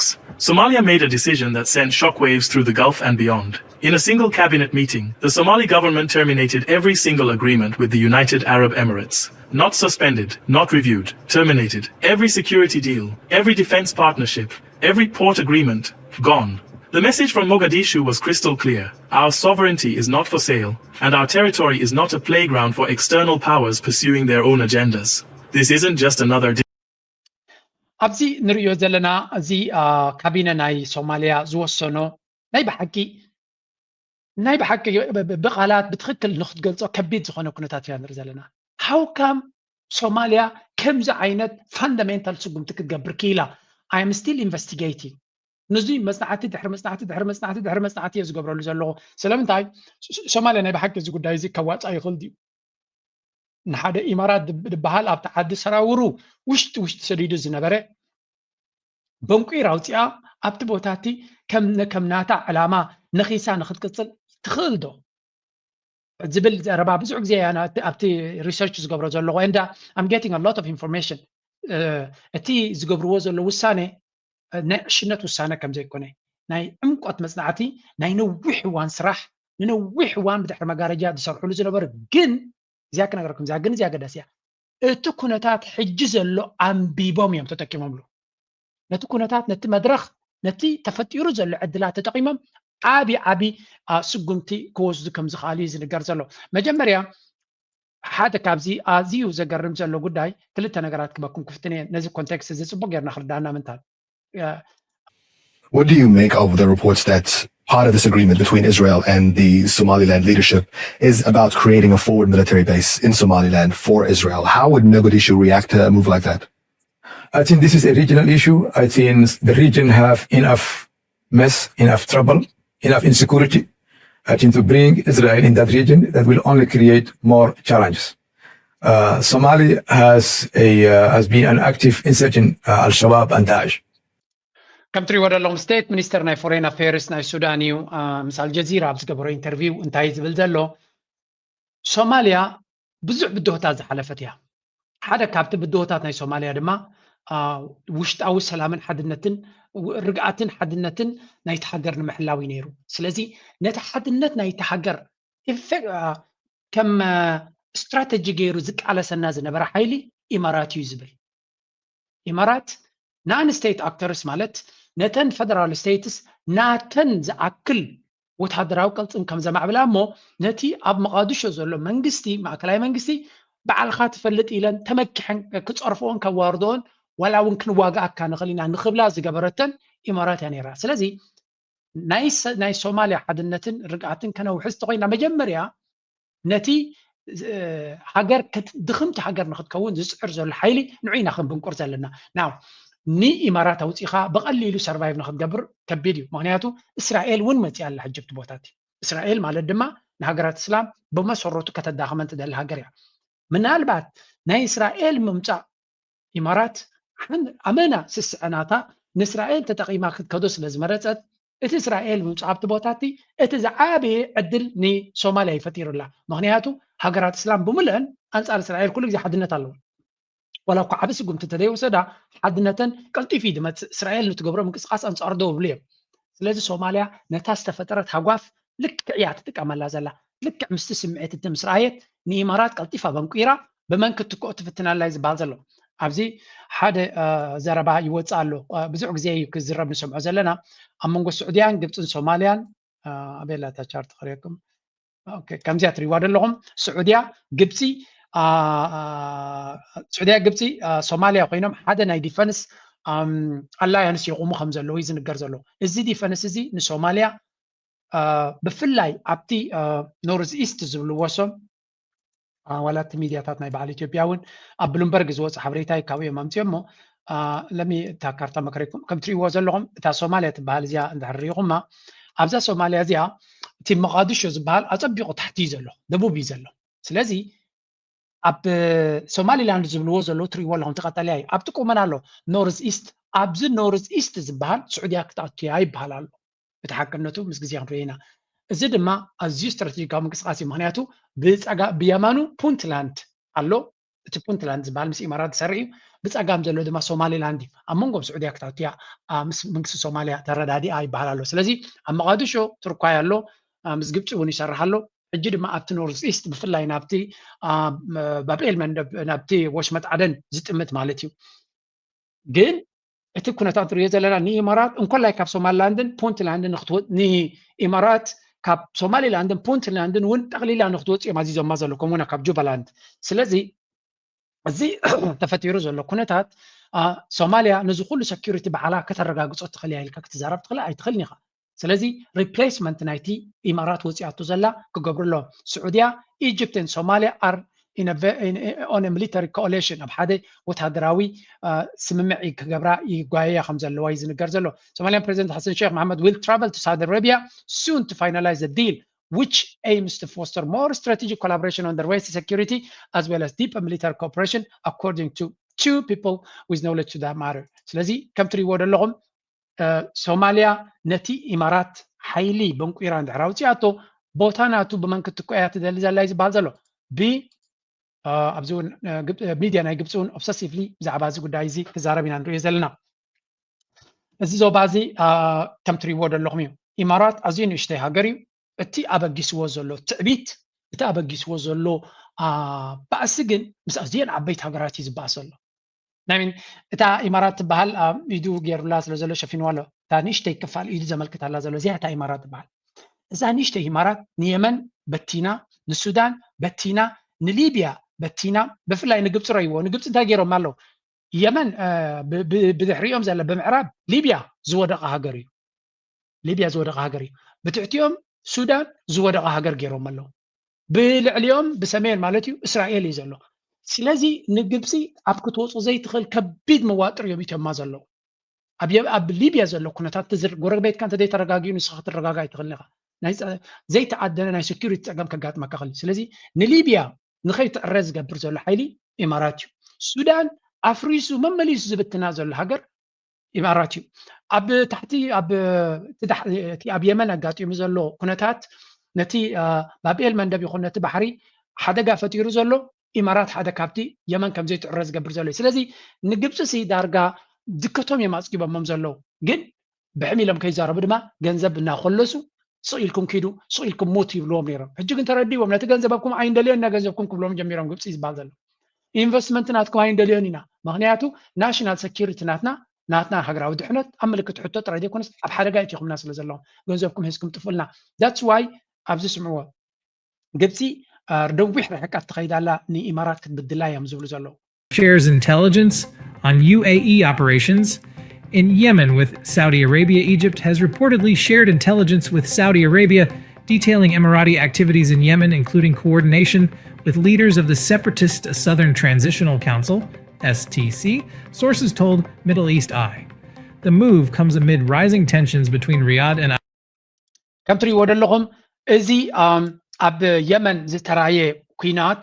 Somalia made a decision that sent shockwaves through the Gulf and beyond. In a single cabinet meeting, the Somali government terminated every single agreement with the United Arab Emirates. Not suspended, not reviewed, terminated. Every security deal, every defense partnership, every port agreement, gone. The message from Mogadishu was crystal clear. Our sovereignty is not for sale, and our territory is not a playground for external powers pursuing their own agendas. This isn't just another ኣብዚ ንርእዮ ዘለና እዚ ካቢነ ናይ ሶማልያ ዝወሰኖ ናይ ብሓቂ ናይ ብሓቂ ብቓላት ብትኽክል ንክትገልጾ ከቢድ ዝኾነ ኩነታት ኢና ንርኢ ዘለና። How come ሶማልያ ከምዚ ዓይነት fundamental ስጉምቲ ክትገብር ክኢላ? I am still investigating። ነዚ መጽናዕቲ ድሕሪ መጽናዕቲ ድሕሪ መጽናዕቲ ድሕሪ መጽናዕቲ እየ ዝገብረሉ ዘለኹ። ስለምንታይ ሶማልያ ናይ ብሓቂ እዚ ጉዳይ እዚ ከዋጻ ይኽእል ድዩ? ንሓደ ኢማራት ዝበሃል ኣብቲ ዓዲ ሰራውሩ ውሽጢ ውሽጢ ሰዲዱ ዝነበረ በንቁይራ ኣውፂኣ ኣብቲ ቦታ እቲ ከም ከም ናታ ዕላማ ነኺሳ ንክትቅፅል ትኽእል ዶ ዝብል ዘረባ ብዙሕ ግዜ ኣብቲ research ዝገብሮ ዘለኹ and I'm getting a lot of information እቲ ዝገብርዎ ዘሎ ውሳነ ናይ ዕሽነት ውሳነ ከም ዘይኮነ ናይ ዕምቆት መፅናዕቲ ናይ ነዊሕ እዋን ስራሕ ንነዊሕ እዋን ብድሕሪ መጋረጃ ዝሰርሕሉ ዝነበሩ ግን እዚኣ ክነግረኩም እዚኣ ግን እዚኣ ገዳሲ እያ እቲ ኩነታት ሕጂ ዘሎ ኣንቢቦም እዮም ተጠቂሞምሉ ነቲ ኩነታት ነቲ መድረኽ ነቲ ተፈጢሩ ዘሎ ዕድላት ተጠቂሞም ዓቢ ዓቢ ስጉምቲ ክወስዱ ከም ዝኽኣሉ እዩ ዝንገር ዘሎ መጀመርያ ሓደ ካብዚ ኣዝዩ ዘገርም ዘሎ ጉዳይ ክልተ ነገራት ክበኩም ክፍትን እየ ነዚ context እዚ ጽቡቅ ጌርና ክርዳና ምንታል What do you make of the reports that part of this agreement between Israel and the Somaliland leadership is about creating a forward military base in Somaliland for Israel? How would Mogadishu react to a move like that? I think this is a regional issue. I think the region have enough mess, enough trouble, enough insecurity. I think to bring Israel in that region, that will only create more challenges. Uh, Somali has a uh, has been an active insurgent, uh, Al Shabaab and Daesh. ከም ትሪእዎ ዘለኹም ስቴት ሚኒስተር ናይ ፎሬን ኣፌርስ ናይ ሱዳን እዩ ምስ ኣልጀዚራ ኣብ ዝገበሮ ኢንተርቪው እንታይ ዝብል ዘሎ ሶማልያ ብዙሕ ብድሆታት ዝሓለፈት እያ ሓደ ካብቲ ብድሆታት ናይ ሶማልያ ድማ ውሽጣዊ ሰላምን ሓድነትን ርግኣትን ሓድነትን ናይቲ ሃገር ንምሕላው እዩ ነይሩ ስለዚ ነቲ ሓድነት ናይቲ ሃገር ከም ስትራተጂ ገይሩ ዝቃለሰና ዝነበረ ሓይሊ ኢማራት እዩ ዝብል ኢማራት non state actors ማለት ነተን federal states ናተን ዝኣክል ወታደራዊ ቅልፅም ከም ዘማዕብላ እሞ ነቲ ኣብ መቓድሾ ዘሎ መንግስቲ ማእከላይ መንግስቲ ባዕልካ ትፈልጥ ኢለን ተመኪሐን ክፀርፍኦን ከዋርድኦን ዋላ እውን ክንዋጋኣካ ንኽእል ኢና ንኽብላ ዝገበረተን ኢማራት እያ ነይራ። ስለዚ ናይ ሶማልያ ሓድነትን ርግኣትን ከነውሕዝ ተኮይና መጀመርያ ነቲ ሃገር ድኽምቲ ሃገር ንክትከውን ዝፅዕር ዘሎ ሓይሊ ንዑ ኢና ክንብንቁር ዘለና። ናው ንኢማራት ኣውፂኻ ብቐሊሉ ሰርቫይቭ ንክትገብር ከቢድ እዩ። ምክንያቱ እስራኤል እውን መፂኣ ኣላ ሕጂ ኣብቲ ቦታ እቲ። እስራኤል ማለት ድማ ንሃገራት እስላም ብመሰረቱ ከተዳኸመን ትደሊ ሃገር እያ። ምናልባት ናይ እስራኤል ምምፃእ ኢማራት ኣመና ስስዐናታ ንእስራኤል ተጠቒማ ክትከዶ ስለ ዝመረፀት እቲ እስራኤል ምምፃእ ኣብቲ ቦታ እቲ እቲ ዝዓበየ ዕድል ንሶማልያ ይፈጢሩላ። ምክንያቱ ሃገራት እስላም ብምልአን ኣንፃር እስራኤል ኩሉ ግዜ ሓድነት ኣለዎ። ዋላ እኳ ዓብ ስጉምቲ ተደይወሰዳ ሓድነተን ቀልጢፉ እዩ ዝመፅእ። እስራኤል ንትገብሮ ምንቅስቃስ ኣንፃር ደው ይብሉ እዮም። ስለዚ ሶማልያ ነታ ዝተፈጠረት ሃጓፍ ልክዕ እያ ትጥቀመላ ዘላ። ልክዕ ምስቲ ስምዒት እቲ ምስ ረኣየት ንኢማራት ቀልጢፋ በንቂራ ብመን ክትክኦ ትፍትናላ እዩ ዝበሃል ዘሎ። ኣብዚ ሓደ ዘረባ ይወፅእ ኣሎ። ብዙሕ ግዜ እዩ ክዝረብ ንሰምዖ ዘለና ኣብ መንጎ ስዑድያን ግብፅን ሶማልያን። ኣበይ ኣላ እታ ቻርት ክርእየኩም? ከምዚኣ ትሪእዋ ዘለኹም ስዑድያ ግብፂ ስዑድያ ግብፂ ሶማልያ ኮይኖም ሓደ ናይ ዲፈንስ ኣላያንስ የቑሙ ከም ዘለዉ እዩ ዝንገር ዘሎ። እዚ ዲፈንስ እዚ ንሶማልያ ብፍላይ ኣብቲ ኖርዝ ኢስት ዝብልዎ ሶም ዋላ እቲ ሚድያታት ናይ በዓል ኢትዮጵያ እውን ኣብ ብሉምበርግ ዝወፁ ሓበሬታ እዩ ካብኡ እዮም ኣምፅኦሞ። ለሚ እታ ካርታ መክረኩም ከም ትሪእዎ ዘለኹም እታ ሶማልያ ትበሃል እዚኣ እንድሕር ሪኢኹማ ኣብዛ ሶማልያ እዚኣ እቲ መቓድሾ ዝበሃል ኣፀቢቑ ታሕቲ እዩ ዘሎ፣ ደቡብ እዩ ዘሎ። ስለዚ ኣብ ሶማሊላንድ ዝብልዎ ዘለዉ ትሪእዎ ኣለኹም፣ እቲ ቀጠልያ እዩ። ኣብቲ ቁመና ኣሎ ኖርዝ ኢስት። ኣብዚ ኖርዝ ኢስት ዝበሃል ስዑድያ ክትኣቱ እያ ይበሃል ኣሎ። እቲ ሓቅነቱ ምስ ግዜ ክንሪኦ ኢና። እዚ ድማ ኣዝዩ ስትራቴጂካዊ ምንቅስቃስ እዩ። ምክንያቱ ብየማኑ ፑንትላንድ ኣሎ። እቲ ፑንትላንድ ዝበሃል ምስ ኢማራት ዝሰርሕ እዩ። ብፀጋም ዘሎ ድማ ሶማሊላንድ እዩ። ኣብ መንጎም ስዑድያ ክትኣቱ እያ፣ ምስ መንግስቲ ሶማልያ ተረዳዲኣ ይበሃል ኣሎ። ስለዚ ኣብ መቓድሾ ትርኳይ ኣሎ፣ ምስ ግብፂ እውን ይሰርሕ ኣሎ። ሕጂ ድማ ኣብቲ ኖርዝ ኢስት ብፍላይ ናብቲ ባብኤል መንደብ ናብቲ ወሽመጥ ዓደን ዝጥምት ማለት እዩ። ግን እቲ ኩነታት ንሪኦ ዘለና ንኢማራት እንኮላይ ካብ ሶማሊላንድን ፑንትላንድን ንኢማራት ካብ ሶማሊላንድን ፑንትላንድን እውን ጠቕሊላ ንክትወፅእ እዮም ኣዚዞማ ዘሎ ከምኡና ካብ ጁባላንድ። ስለዚ እዚ ተፈጢሩ ዘሎ ኩነታት ሶማልያ ነዚ ኩሉ ሰኪሪቲ ባዕላ ከተረጋግፆ ትኽእል እያ ኢልካ ክትዛረብ ትኽእል ኣይትኽእልን ኢኻ። ስለዚ ሪፕሌስመንት ናይቲ ኢማራት ወፂኣቶ ዘላ ክገብሩ ኣለዎም። ስዑድያ ኢጅፕትን ሶማልያ ኣር on a military coalition ኣብ ሓደ ወታደራዊ ስምምዕ ክገብራ ይጓየያ ከም ዘለዋ እዩ ዝንገር ዘሎ። ሶማልያን ፕሬዚደንት ሓሰን ሼክ መሓመድ will travel to Saudi Arabia soon to finalize the deal which aims to foster more strategic collaboration on the race security as well as deeper military cooperation according to two people with knowledge to that matter። ስለዚ ከም ትሪእዎ ዘለኹም ሶማልያ ነቲ ኢማራት ሓይሊ በንቁራ እንድሕር ኣውፂኣቶ ቦታ ናቱ ብመን ክትኮያ ትደሊ ዘላ እዩ ዝበሃል ዘሎ። ብ ኣብዚ እውን ሚድያ ናይ ግብፂ እውን ኦብሰሲቭሊ ብዛዕባ እዚ ጉዳይ እዚ ክዛረብ ኢና ንሪኦ ዘለና። እዚ ዞባ እዚ ከም ትሪእዎ ዘለኹም እዩ። ኢማራት ኣዝዩ ንእሽተይ ሃገር እዩ። እቲ ኣበጊስዎ ዘሎ ትዕቢት፣ እቲ ኣበጊስዎ ዘሎ ባእሲ ግን ምስ ኣዝየን ዓበይቲ ሃገራት እዩ ዝበኣስ ዘሎ። ናይ እታ ኢማራት ትበሃል ኢዱ ገይሩላ ስለ ዘሎ ሸፊንዋ ኣሎ። እታ ንእሽተይ ክፋል ኢዱ ዘመልክታላ ዘሎ እዚኣ እታ ኢማራት ትበሃል። እዛ ንእሽተይ ኢማራት ንየመን በቲና፣ ንሱዳን በቲና፣ ንሊብያ በቲና፣ ብፍላይ ንግብፂ ረይዎ። ንግብፂ እንታይ ገይሮም ኣለዉ? የመን ብድሕሪኦም ዘለ ብምዕራብ ሊብያ ዝወደቐ ሃገር እዩ። ሊብያ ዝወደቐ ሃገር እዩ። ብትሕቲኦም ሱዳን ዝወደቐ ሃገር ገይሮም ኣለዉ። ብልዕሊኦም ብሰሜን ማለት እዩ እስራኤል እዩ ዘሎ። ስለዚ ንግብፂ ኣብ ክትወፁ ዘይትኽእል ከቢድ መዋጥር እዮም ኢትዮማ ዘለዉ። ኣብ ሊብያ ዘሎ ኩነታት ጎረቤትካ እንተዘይተረጋጊኡ ንስኻ ክትረጋጋ ኣይትኽእልን ኢኻ። ዘይተዓደነ ናይ ሴኩሪቲ ፀገም ከጋጥመካ ክእል። ስለዚ ንሊብያ ንኸይትዕረ ዝገብር ዘሎ ሓይሊ ኢማራት እዩ። ሱዳን ኣፍሪሱ መመሊሱ ዝብትና ዘሎ ሃገር ኢማራት እዩ። ኣብ ታሕቲ እቲ ኣብ የመን ኣጋጢሙ ዘሎ ኩነታት ነቲ ባብኤል መንደብ ይኹን ነቲ ባሕሪ ሓደጋ ፈጢሩ ዘሎ ኢማራት ሓደ ካብቲ የመን ከም ዘይትዕረ ዝገብር ዘሎ እዩ። ስለዚ ንግብፂ ሲ ዳርጋ ድከቶም እዮም ኣፅጊቦሞም ዘለዉ። ግን ብሕም ኢሎም ከይዛረቡ ድማ ገንዘብ እናኮለሱ ስቕ ኢልኩም ኪዱ፣ ስቕ ኢልኩም ሙት ይብልዎም ነይሮም። ሕጂ ግን ተረዲዎም፣ ነቲ ገንዘብኩም ኣይንደልዮን ኢና ገንዘብኩም ክብሎም ጀሚሮም። ግብፂ ዝበሃል ዘሎ ኢንቨስትመንት ናትኩም ኣይንደልዮን ኢና። ምክንያቱ ናሽናል ሰኪሪቲ ናትና ናትና ሃገራዊ ድሕነት ኣብ ምልክት ሕቶ ጥራይ ዘይኮነስ ኣብ ሓደጋ እቲኹምና ስለ ዘለኹም ገንዘብኩም ሒዝኩም ጥፉልና። That's why ኣብዚ ስምዕዎ ግብፂ ነዊሕ ርሕቀት ትኸይድ ኣላ ንኢማራት ክትብድላ እዮም ዝብሉ ዘለዉ። Shares intelligence on U A E operations in Yemen, with Saudi Arabia. Egypt has reportedly shared intelligence with Saudi Arabia detailing Emirati activities in Yemen, including coordination with leaders of the separatist Southern Transitional Council, S T C, sources told Middle East Eye. The move comes amid rising tensions between Riyadh and ከም ትሪእዎ ዘለኹም እዚ ኣብ የመን ዝተራየ ኩናት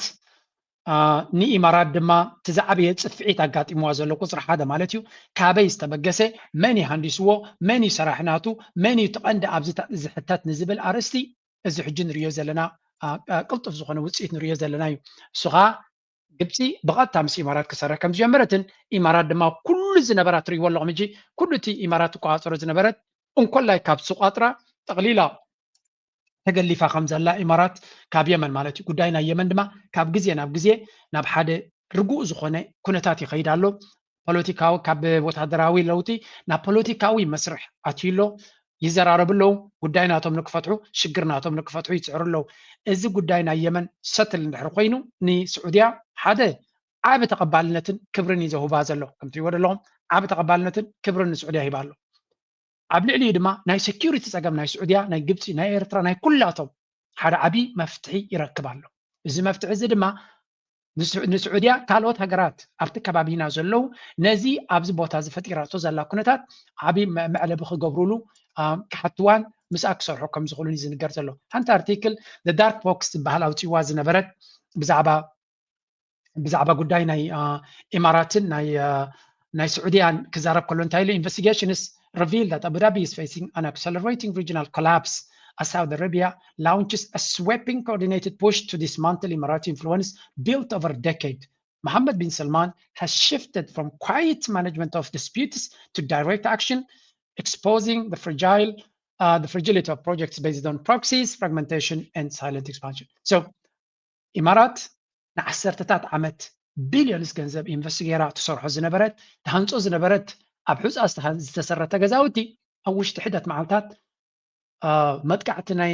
ንኢማራት ድማ እቲ ዝዓበየ ፅፍዒት ኣጋጢምዋ ዘሎ ቁፅሪ ሓደ ማለት እዩ። ካበይ ዝተበገሰ፣ መን እዩ ሃንዲስዎ፣ መን እዩ ሰራሕ ናቱ፣ መን እዩ እቲ ቀንዲ ኣብዚ ዝሕተት ንዝብል ኣርእስቲ እዚ ሕጂ ንሪኦ ዘለና ቅልጡፍ ዝኾነ ውፅኢት ንሪኦ ዘለና እዩ። እሱ ከዓ ግብፂ ብቐጥታ ምስ ኢማራት ክሰርሕ ከም ዝጀመረትን ኢማራት ድማ ኩሉ ዝነበራ ትሪእዎ ኣለኹም ሕጂ ኩሉ እቲ ኢማራት ትቆፃፀሮ ዝነበረት እንኮላይ ካብ ዝቋጥራ ጠቕሊላ ተገሊፋ ከም ዘላ ኢማራት ካብ የመን ማለት እዩ። ጉዳይ ናይ የመን ድማ ካብ ግዜ ናብ ግዜ ናብ ሓደ ርጉእ ዝኾነ ኩነታት ይኸይድ ኣሎ። ፖለቲካዊ ካብ ወታደራዊ ለውጢ ናብ ፖለቲካዊ መስርሕ ኣትዩ ኣሎ። ይዘራረቡ ኣለዉ። ጉዳይ ናቶም ንክፈትሑ ሽግር ናቶም ንክፈትሑ ይፅዕሩ ኣለዉ። እዚ ጉዳይ ናይ የመን ሰትል እንድሕር ኮይኑ ንስዑድያ ሓደ ዓቢ ተቐባልነትን ክብርን እዩ ዘህባ ዘሎ። ከም ትሪእዎ ዘለኹም ዓቢ ተቐባልነትን ክብርን ንስዑድያ ሂባ ኣሎ። ኣብ ልዕሊኡ ድማ ናይ ሴኪሪቲ ፀገም ናይ ስዑድያ፣ ናይ ግብፂ፣ ናይ ኤርትራ፣ ናይ ኩላቶም ሓደ ዓቢ መፍትሒ ይረክብ ኣሎ። እዚ መፍትሒ እዚ ድማ ንስዑድያ ካልኦት ሃገራት ኣብቲ ከባቢና ዘለዉ ነዚ ኣብዚ ቦታ እዚ ፈጢራቶ ዘላ ኩነታት ዓቢ መዕለቢ ክገብሩሉ ክሓትዋን ምስኣ ክሰርሑ ከም ዝኽእሉን እዩ ዝንገር ዘሎ። ሓንቲ ኣርቲክል ዳርክ ቦክስ ዝበሃል ኣውፅዋ ዝነበረት ብዛዕባ ብዛዕባ ጉዳይ ናይ ኢማራትን ናይ ናይ ስዑድያን ክዛረብ ከሎ እንታይ ኢሉ investigations reveal that Abu Dhabi is facing an accelerating regional collapse as Saudi Arabia launches a sweeping coordinated push to dismantle Emirati influence built over a decade. Mohammed bin Salman has shifted from quiet management of disputes to direct action, exposing the fragile uh, the fragility of projects based on proxies, fragmentation, and silent expansion. So ኢማራት ንዓሰርተታት ዓመት ቢልዮንስ ገንዘብ ኢንቨስት ገይራ ትሰርሖ ዝነበረት ትሃንፆ ዝነበረት ኣብ ሑፃ ዝተሰረተ ገዛውቲ ኣብ ውሽጢ ሕደት መዓልታት መጥቃዕቲ ናይ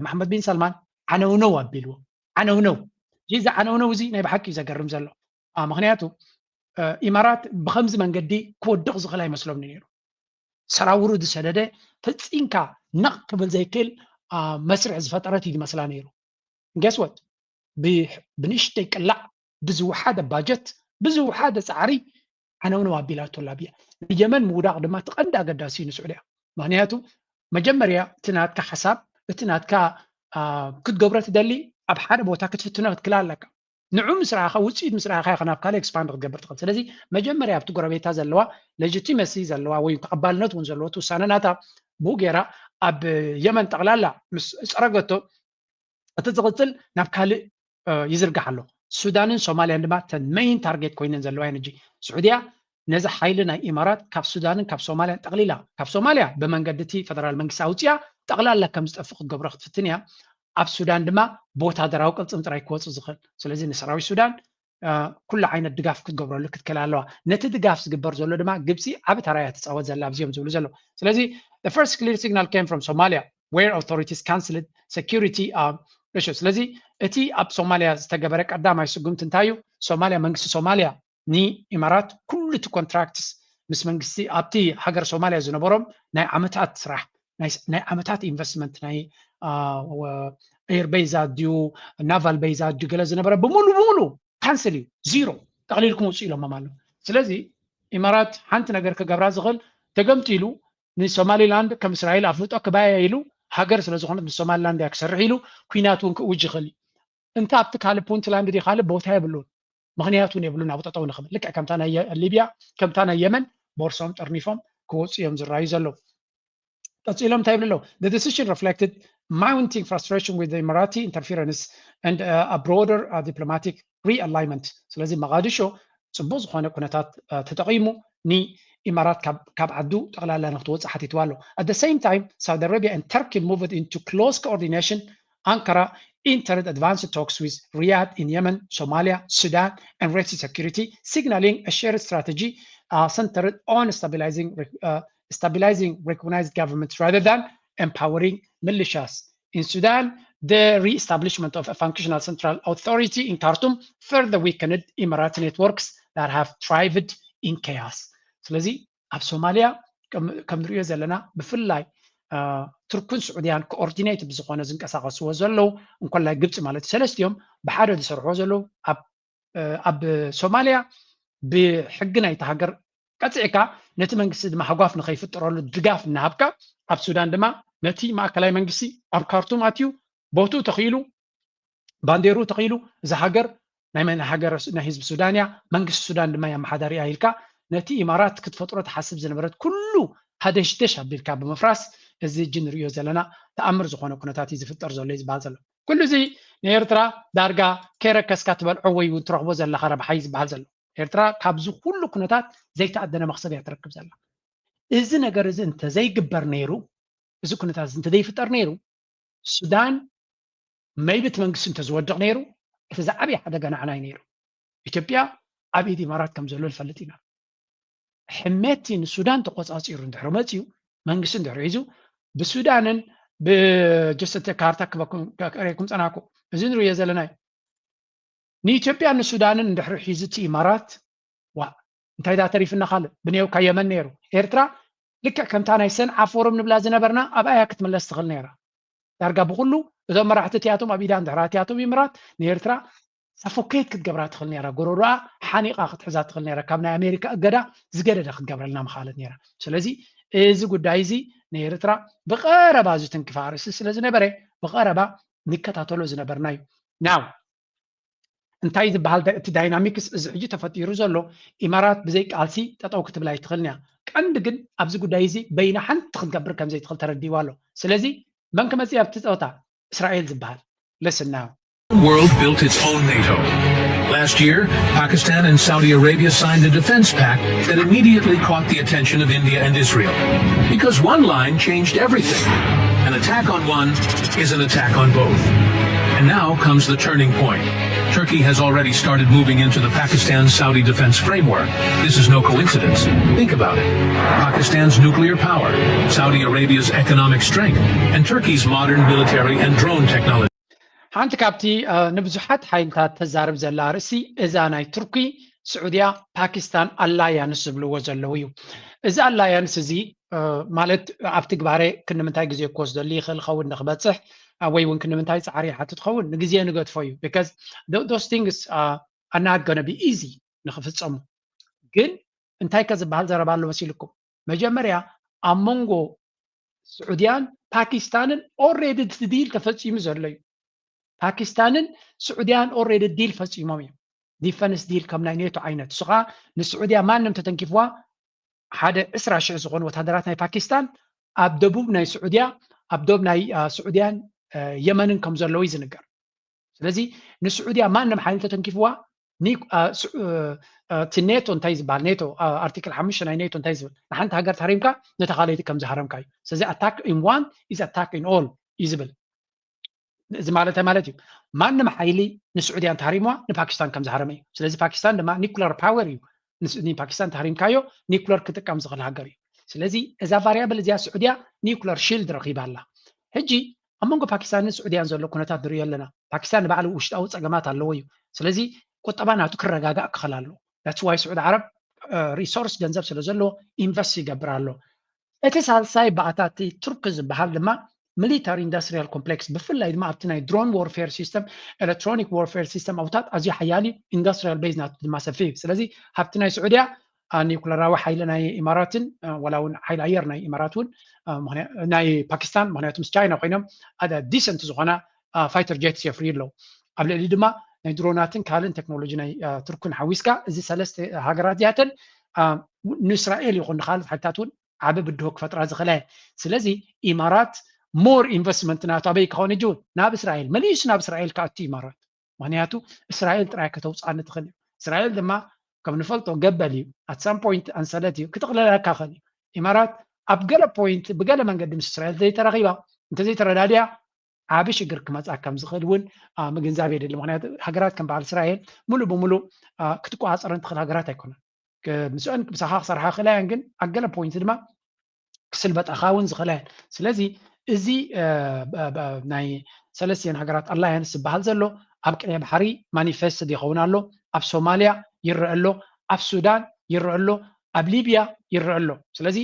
መሓመድ ቢን ሰልማን ዓነውነው ኣቢልዎ። ዓነውነው እዚ ዓነውነው እዚ ናይ ብሓቂ እዩ ዘገርም ዘሎ። ምክንያቱ ኢማራት ብከምዚ መንገዲ ክወድቕ ዝኽእል ኣይመስሎምን ነይሩ። ሰራውሩ ዝሰደደ ፈፂምካ ነቕ ክብል ዘይክእል መስርሕ ዝፈጠረት እዩ ዝመስላ ነይሩ። ገስወት ብንእሽተይ ቅላዕ ብዝወሓደ ባጀት ብዝወሓደ ፃዕሪ ዓነውነው ኣቢላቶ ኣላ ብያ። ናይ የመን ምውዳቕ ድማ እቲ ቀንዲ ኣገዳሲ እዩ ንስዑድያ። ምክንያቱ መጀመርያ እቲ ናትካ ሓሳብ እቲ ናትካ ክትገብሮ ትደሊ ኣብ ሓደ ቦታ ክትፍትኖ ክትክላ ኣለካ። ንዑ ምስ ረኣኻ ውፅኢት ምስ ረኣኻ ኢኻ ናብ ካልእ ኤክስፓንድ ክትገብር ትኽእል። ስለዚ መጀመርያ ኣብቲ ጎረቤታ ዘለዋ ሌጂቲመሲ ዘለዋ ወይ ተቐባልነት እውን ዘለዎ እቲ ውሳነ ናታ ብኡ ገይራ ኣብ የመን ጠቕላላ ምስ ፀረገቶ እቲ ዝቕፅል ናብ ካልእ ይዝርጋሕ ኣሎ። ሱዳንን ሶማልያን ድማ ተን መይን ታርጌት ኮይነን ዘለዋ እየን። ሕጂ ስዑድያ ነዚ ሓይሊ ናይ ኢማራት ካብ ሱዳንን ካብ ሶማልያን ጠቕሊላ ካብ ሶማልያ ብመንገዲ እቲ ፈደራል መንግስቲ ኣውፅያ ጠቕላላ ከም ዝጠፍእ ክትገብሮ ክትፍትን እያ። ኣብ ሱዳን ድማ ብወታደራዊ ቅልፅም ጥራይ ክወፅእ ዝኽእል። ስለዚ ንሰራዊት ሱዳን ኩሉ ዓይነት ድጋፍ ክትገብረሉ ክትክእል ኣለዋ። ነቲ ድጋፍ ዝግበር ዘሎ ድማ ግብፂ ዓቢ ተራ እያ ትፃወት ዘላ ኣብዚኦም ዝብሉ ዘለዉ። ስለዚ first clear signal came from Somalia where authorities cancelled security issue። ስለዚ እቲ ኣብ ሶማልያ ዝተገበረ ቀዳማይ ስጉምቲ እንታይ እዩ? ሶማልያ መንግስቲ ሶማልያ ንኢማራት ኩሉ እቲ ኮንትራክትስ ምስ መንግስቲ ኣብቲ ሃገር ሶማልያ ዝነበሮም ናይ ዓመታት ስራሕ ናይ ዓመታት ኢንቨስትመንት ናይ ኤር ቤዛ ድዩ ናቫል ቤዛ ድዩ ገለ ዝነበረ ብምሉ ብምሉ ካንስል እዩ። ዚሮ ጠቕሊልኩም ውፅኡ ኢሎሞም ኣለዉ። ስለዚ ኢማራት ሓንቲ ነገር ክገብራ ዝኽእል ተገምጢሉ ንሶማሊላንድ ከም እስራኤል ኣፍልጦ ክባየ ኢሉ ሃገር ስለ ዝኾነት ንሶማሊላንድ እያ ክሰርሕ ኢሉ ኩናት እውን ክእውጅ ይኽእል እዩ። እንተ ኣብቲ ካልእ ፑንትላንድ ድዩ ካልእ ቦታ የብሉን። ምኽንያት እውን የብሉን ኣብኡ ጠጠው ንኽብል። ልክዕ ከምታ ናይ ሊብያ ከምታ ናይ የመን ቦርሶም ጠርኒፎም ክወፁ እዮም ዝረኣዩ ዘለዉ። ቀፂሎም እንታይ ይብሉ ኣለዉ? The decision reflected mounting frustration with the Emirati interference and a broader diplomatic realignment. ስለዚ መቓድሾ ፅቡቅ ዝኾነ ኩነታት ተጠቂሙ ንኢማራት ካብ ዓዱ ጠቕላላ ንክትወፅእ ሓቲትዋ ኣሎ። At the same time Saudi Arabia and Turkey moved into close coordination. Ankara entered advanced talks with Riyadh in Yemen, Somalia, Sudan, and Red Sea security, signaling a shared strategy uh, centered on stabilizing, uh, stabilizing recognized governments rather than empowering militias. In Sudan, the re-establishment of a functional central authority in Khartoum further weakened Emirati networks that have thrived in chaos። ስለዚ ኣብ ሶማልያ ከም ንሪኦ ዘለና ብፍላይ ቱርክን ስዑድያን ኮኦርዲኔት ብዝኾነ ዝንቀሳቐስዎ ዘለዉ እንኮላይ ግብፂ ማለት ሰለስቲኦም ብሓደ ዝሰርሕዎ ዘለዉ ኣብ ሶማልያ ብሕጊ ናይቲ ሃገር ቀፂዕካ ነቲ መንግስቲ ድማ ሃጓፍ ንኸይፍጠረሉ ድጋፍ እናሃብካ ኣብ ሱዳን ድማ ነቲ ማእከላይ መንግስቲ ኣብ ካርቱም ኣትዩ ቦትኡ ተኽኢሉ ባንዴርኡ ተኽኢሉ እዛ ሃገር ናይ መን ሃገር ናይ ህዝቢ ሱዳን እያ መንግስቲ ሱዳን ድማ የመሓዳሪ እያ ኢልካ ነቲ ኢማራት ክትፈጥሮ ትሓስብ ዝነበረት ኩሉ ሃደሽደሽ ኣቢልካ ብምፍራስ እዚ እጂ ንሪኦ ዘለና ተኣምር ዝኾነ ኩነታት እዩ ዝፍጠር ዘሎ እዩ ዝበሃል ዘሎ። ኩሉ እዚ ንኤርትራ ዳርጋ ከይረከስካ ትበልዖ ወይ እውን ትረኽቦ ዘለኻ ረብሓ እዩ ዝበሃል ዘሎ። ኤርትራ ካብዚ ኩሉ ኩነታት ዘይተኣደነ መኽሰብ እያ ትረክብ ዘላ። እዚ ነገር እዚ እንተዘይግበር ነይሩ እዚ ኩነታት እዚ እንተዘይፍጠር ነይሩ ሱዳን መይቢ እቲ መንግስቲ እንተዝወድቕ ነይሩ እቲ ዝዓበየ ሓደጋ ንዓና እዩ ነይሩ። ኢትዮጵያ ኣብ ኢድ ኢማራት ከም ዘሎ ንፈልጥ ኢና። ሕሜቲ ንሱዳን ተቆፃፂሩ እንድሕሪ መፅዩ መንግስቲ እንድሕሪ ሒዙ ብሱዳንን ብጀሰተ ካርታ ክበኩም ከርእየኩም ፀናኩ እዚ ንሪኦ ዘለና እዩ። ንኢትዮጵያ ንሱዳንን እንድሕሪ ሒዙ እቲ ኢማራት ዋ እንታይ ዳ ተሪፍና ካልእ ብኔውካ የመን ነይሩ ኤርትራ ልክዕ ከምታ ናይ ሰንዓ ፎረም ንብላ ዝነበርና ኣብኣያ ክትምለስ ትኽእል ነይራ። ዳርጋ ብኩሉ እዞም መራሕቲ እቲኣቶም ኣብ ኢዳ እንድሕር ኣትያቶም ኢምራት ንኤርትራ ሳፎኬት ክትገብራ ትኽእል ነይራ። ጎረሮኣ ሓኒቓ ክትሕዛ ትኽእል ነይራ ካብ ናይ ኣሜሪካ እገዳ ዝገደደ ክትገብረልና ምኻለት ነይራ። ስለዚ እዚ ጉዳይ እዚ ንኤርትራ ብቐረባ ዝትንክፋ ኣርእስቲ ስለ ዝነበረ ብቐረባ ንከታተሎ ዝነበርና እዩ። ናው እንታይ ዝበሃል እቲ ዳይናሚክስ እዚ ሕጂ ተፈጢሩ ዘሎ ኢማራት ብዘይ ቃልሲ ጠጠው ክትብል ኣይትኽእልን እያ። ቀንዲ ግን ኣብዚ ጉዳይ እዚ በይና ሓንቲ ክትገብር ከም ዘይትኽእል ተረዲእዋ ኣሎ። ስለዚ መን ክመፅእ ኣብቲ ፀወታ? እስራኤል ዝበሃል። Listen now. The world built its own NATO. Last year, Pakistan and Saudi Arabia signed a defense pact that immediately caught the attention of India and Israel. Because one line changed everything. An attack on one is an attack on both. And now comes the turning point. Turkey has already started moving into the Pakistan Saudi defense framework. This is no coincidence. Think about it. Pakistan's nuclear power, Saudi Arabia's economic strength, and Turkey's modern military and drone technology. ሓንቲ ካብቲ ንብዙሓት ሓይልታት ተዛርብ ዘላ ርእሲ እዛ ናይ ቱርኪ ስዑድያ ፓኪስታን ኣላያንስ ዝብልዎ ዘለዉ እዩ። እዚ ኣላያንስ እዚ ማለት ኣብ ትግባረ ክንምንታይ ግዜ ክወስደሉ ይኽእል ኸውን ንክበፅሕ ወይ እውን ክንምንታይ ፃዕሪ ይሓትት ኸውን ንግዜ ንገድፎ እዩ። Because those things are not gonna be easy ንክፍፀሙ። ግን እንታይ ከ ዝበሃል ዘረባ ኣሎ መሲልኩም? መጀመርያ ኣብ መንጎ ስዑድያን ፓኪስታንን already እቲ ዲል ተፈፂሙ ዘሎ እዩ። ፓኪስታንን ስዑድያን already ዲል ፈፂሞም እዮም። ዲፈንስ ዲል ከም ናይ ኔቶ ዓይነት እሱ ከዓ ንስዑድያ ማንም ተተንኪፍዋ ሓደ ዕስራ ሽሕ ዝኾኑ ወታደራት ናይ ፓኪስታን ኣብ ደቡብ ናይ ስዑድያ ኣብ ዶብ ናይ ስዑድያን የመንን ከም ዘለዉ እዩ ዝንገር። ስለዚ ንስዑድያ ማንም ሓይሊ ተተንኪፍዋ እቲ ኔቶ እንታይ ዝበሃል ኔቶ ኣርቲክል ሓሙሽተ ናይ ኔቶ እንታይ ዝብል ንሓንቲ ሃገር ተሃሪምካ ነታ ካልኣይቲ ከም ዝሃረምካ እዩ። ስለዚ attack in one is attack in all እዩ ዝብል። እዚ ማለት ማለት እዩ ማንም ሓይሊ ንስዑድያ እንተሃሪምዋ ንፓኪስታን ከም ዝሃረመ እዩ። ስለዚ ፓኪስታን ድማ ኒኩለር ፓወር እዩ። ንፓኪስታን ተሃሪምካዮ ኒኩለር ክጥቀም ዝኽእል ሃገር እዩ። ስለዚ እዛ ቫሪያብል እዚኣ ስዑድያ ኒኩለር ሺልድ ረኺባ ኣላ። ሕጂ ኣብ መንጎ ፓኪስታንን ስዑድያን ዘሎ ኩነታት ንሪኦ ኣለና። ፓኪስታን ንባዕሉ ውሽጣዊ ፀገማት ኣለዎ እዩ። ስለዚ ቁጠባ ናቱ ክረጋጋእ ክኽእል ኣለዎ። That's why ስዑዲ ዓረብ ሪሶርስ ገንዘብ ስለ ዘለዎ ኢንቨስት ይገብር ኣሎ። እቲ ሳልሳይ ባእታ እቲ ቱርክ ዝበሃል ድማ ሚሊታሪ ኢንዱስትሪያል ኮምፕሌክስ ብፍላይ ድማ ኣብቲ ናይ ድሮን ዋርፌር ሲስተም ኤሌክትሮኒክ ዋርፌር ሲስተም ኣውታት ኣዝዩ ሓያል እዩ። ኢንዱስትሪያል ቤዝ ናቱ ድማ ሰፊሕ እዩ። ስለዚ ሃብቲ ናይ ስዑድያ ኒኩለራዊ ሓይሊ ናይ ኢማራትን ዋላ እውን ሓይሊ ኣየር ናይ ኢማራት እውን ናይ ፓኪስታን ምክንያቱ ምስ ቻይና ኮይኖም ኣደ ዲሰንት ዝኾና ፋይተር ጀትስ የፍርዩ ኣለዉ። ኣብ ልዕሊ ድማ ናይ ድሮናትን ካልእን ቴክኖሎጂ ናይ ቱርክን ሓዊስካ እዚ ሰለስተ ሃገራት እዚኣተን ንእስራኤል ይኹን ንካልኦት ሓይልታት እውን ዓቢ ብድሆ ክፈጥራ ዝኽእላ እየን። ስለዚ ኢማራት ሞር ኢንቨስትመንት ናቱ ኣበይ ክኸውን እጅውን ናብ እስራኤል መሊሱ ናብ እስራኤል ክኣቱ ኢማራት ምክንያቱ እስራኤል ጥራይ ከተውፅኣኒ ትኽእል እዩ። እስራኤል ድማ ከም ንፈልጦ ገበል እዩ። At some point ኣንሰለት እዩ ክጥቕለለካ ክእል እዩ። ኢማራት ኣብ ገለ ፖይንት ብገለ መንገዲ ምስ እስራኤል ዘይተራኺባ እንተዘይተረዳድያ ዓቢ ሽግር ክመፅኣ ከም ዝኽእል እውን ምግንዛብ የድሊ። ምክንያቱ ሃገራት ከም በዓል እስራኤል ሙሉእ ብሙሉእ ክትቆፃፀረን ትኽእል ሃገራት ኣይኮነን። ምስአን ምሳኻ ክሰርሓ ክእላ እየን ግን ኣብ ገለ ፖይንት ድማ ክስልበጣኻ እውን ዝኽእላ እየን። ስለዚ እዚ ናይ ሰለስቲአን ሃገራት ኣላያንስ ዝበሃል ዘሎ ኣብ ቀይሕ ባሕሪ ማኒፌስት ይኸውን ኣሎ፣ ኣብ ሶማልያ ይረአ ኣሎ፣ ኣብ ሱዳን ይረአ ኣሎ፣ ኣብ ሊብያ ይረአ ኣሎ። ስለዚ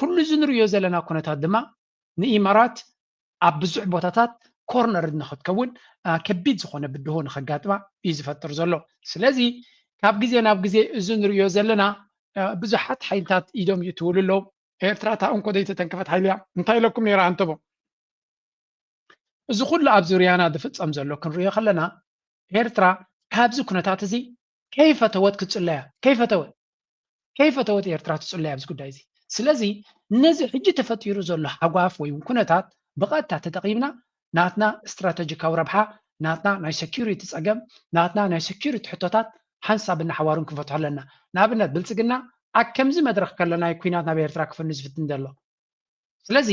ኩሉ እዚ ንሪኦ ዘለና ኩነታት ድማ ንኢማራት ኣብ ብዙሕ ቦታታት ኮርነር ንክትከውን ከቢድ ዝኾነ ብድሆ ንከጋጥማ እዩ ዝፈጥር ዘሎ። ስለዚ ካብ ግዜ ናብ ግዜ እዚ ንሪኦ ዘለና ብዙሓት ሓይልታት ኢዶም ይእትውሉ ኣለዉ። ኤርትራ እታ እንኮ ዘይተተንከፈት ሓይሊ እያ። እንታይ ኢለኩም ነይረ ኣንተቦ? እዚ ኩሉ ኣብ ዙርያና ዝፍጸም ዘሎ ክንሪኦ ከለና ኤርትራ ካብዚ ኩነታት እዚ ከይፈተወት ክትጽለያ ከይፈተወት ከይፈተወት ኤርትራ ትጽለያ ኣብዚ ጉዳይ እዚ። ስለዚ ነዚ ሕጂ ተፈጢሩ ዘሎ ሃጓፍ ወይ እውን ኩነታት ብቐጥታ ተጠቒምና ናትና ስትራተጂካዊ ረብሓ፣ ናትና ናይ ሴኩሪቲ ጸገም፣ ናትና ናይ ሴኩሪቲ ሕቶታት ሓንሳብ እናሓዋሩን ክንፈትሖ ኣለና። ንኣብነት ብልጽግና ኣብ ከምዚ መድረኽ ከለና እዩ ኲናት ናብ ኤርትራ ክፍኑ ዝፍትን ዘሎ። ስለዚ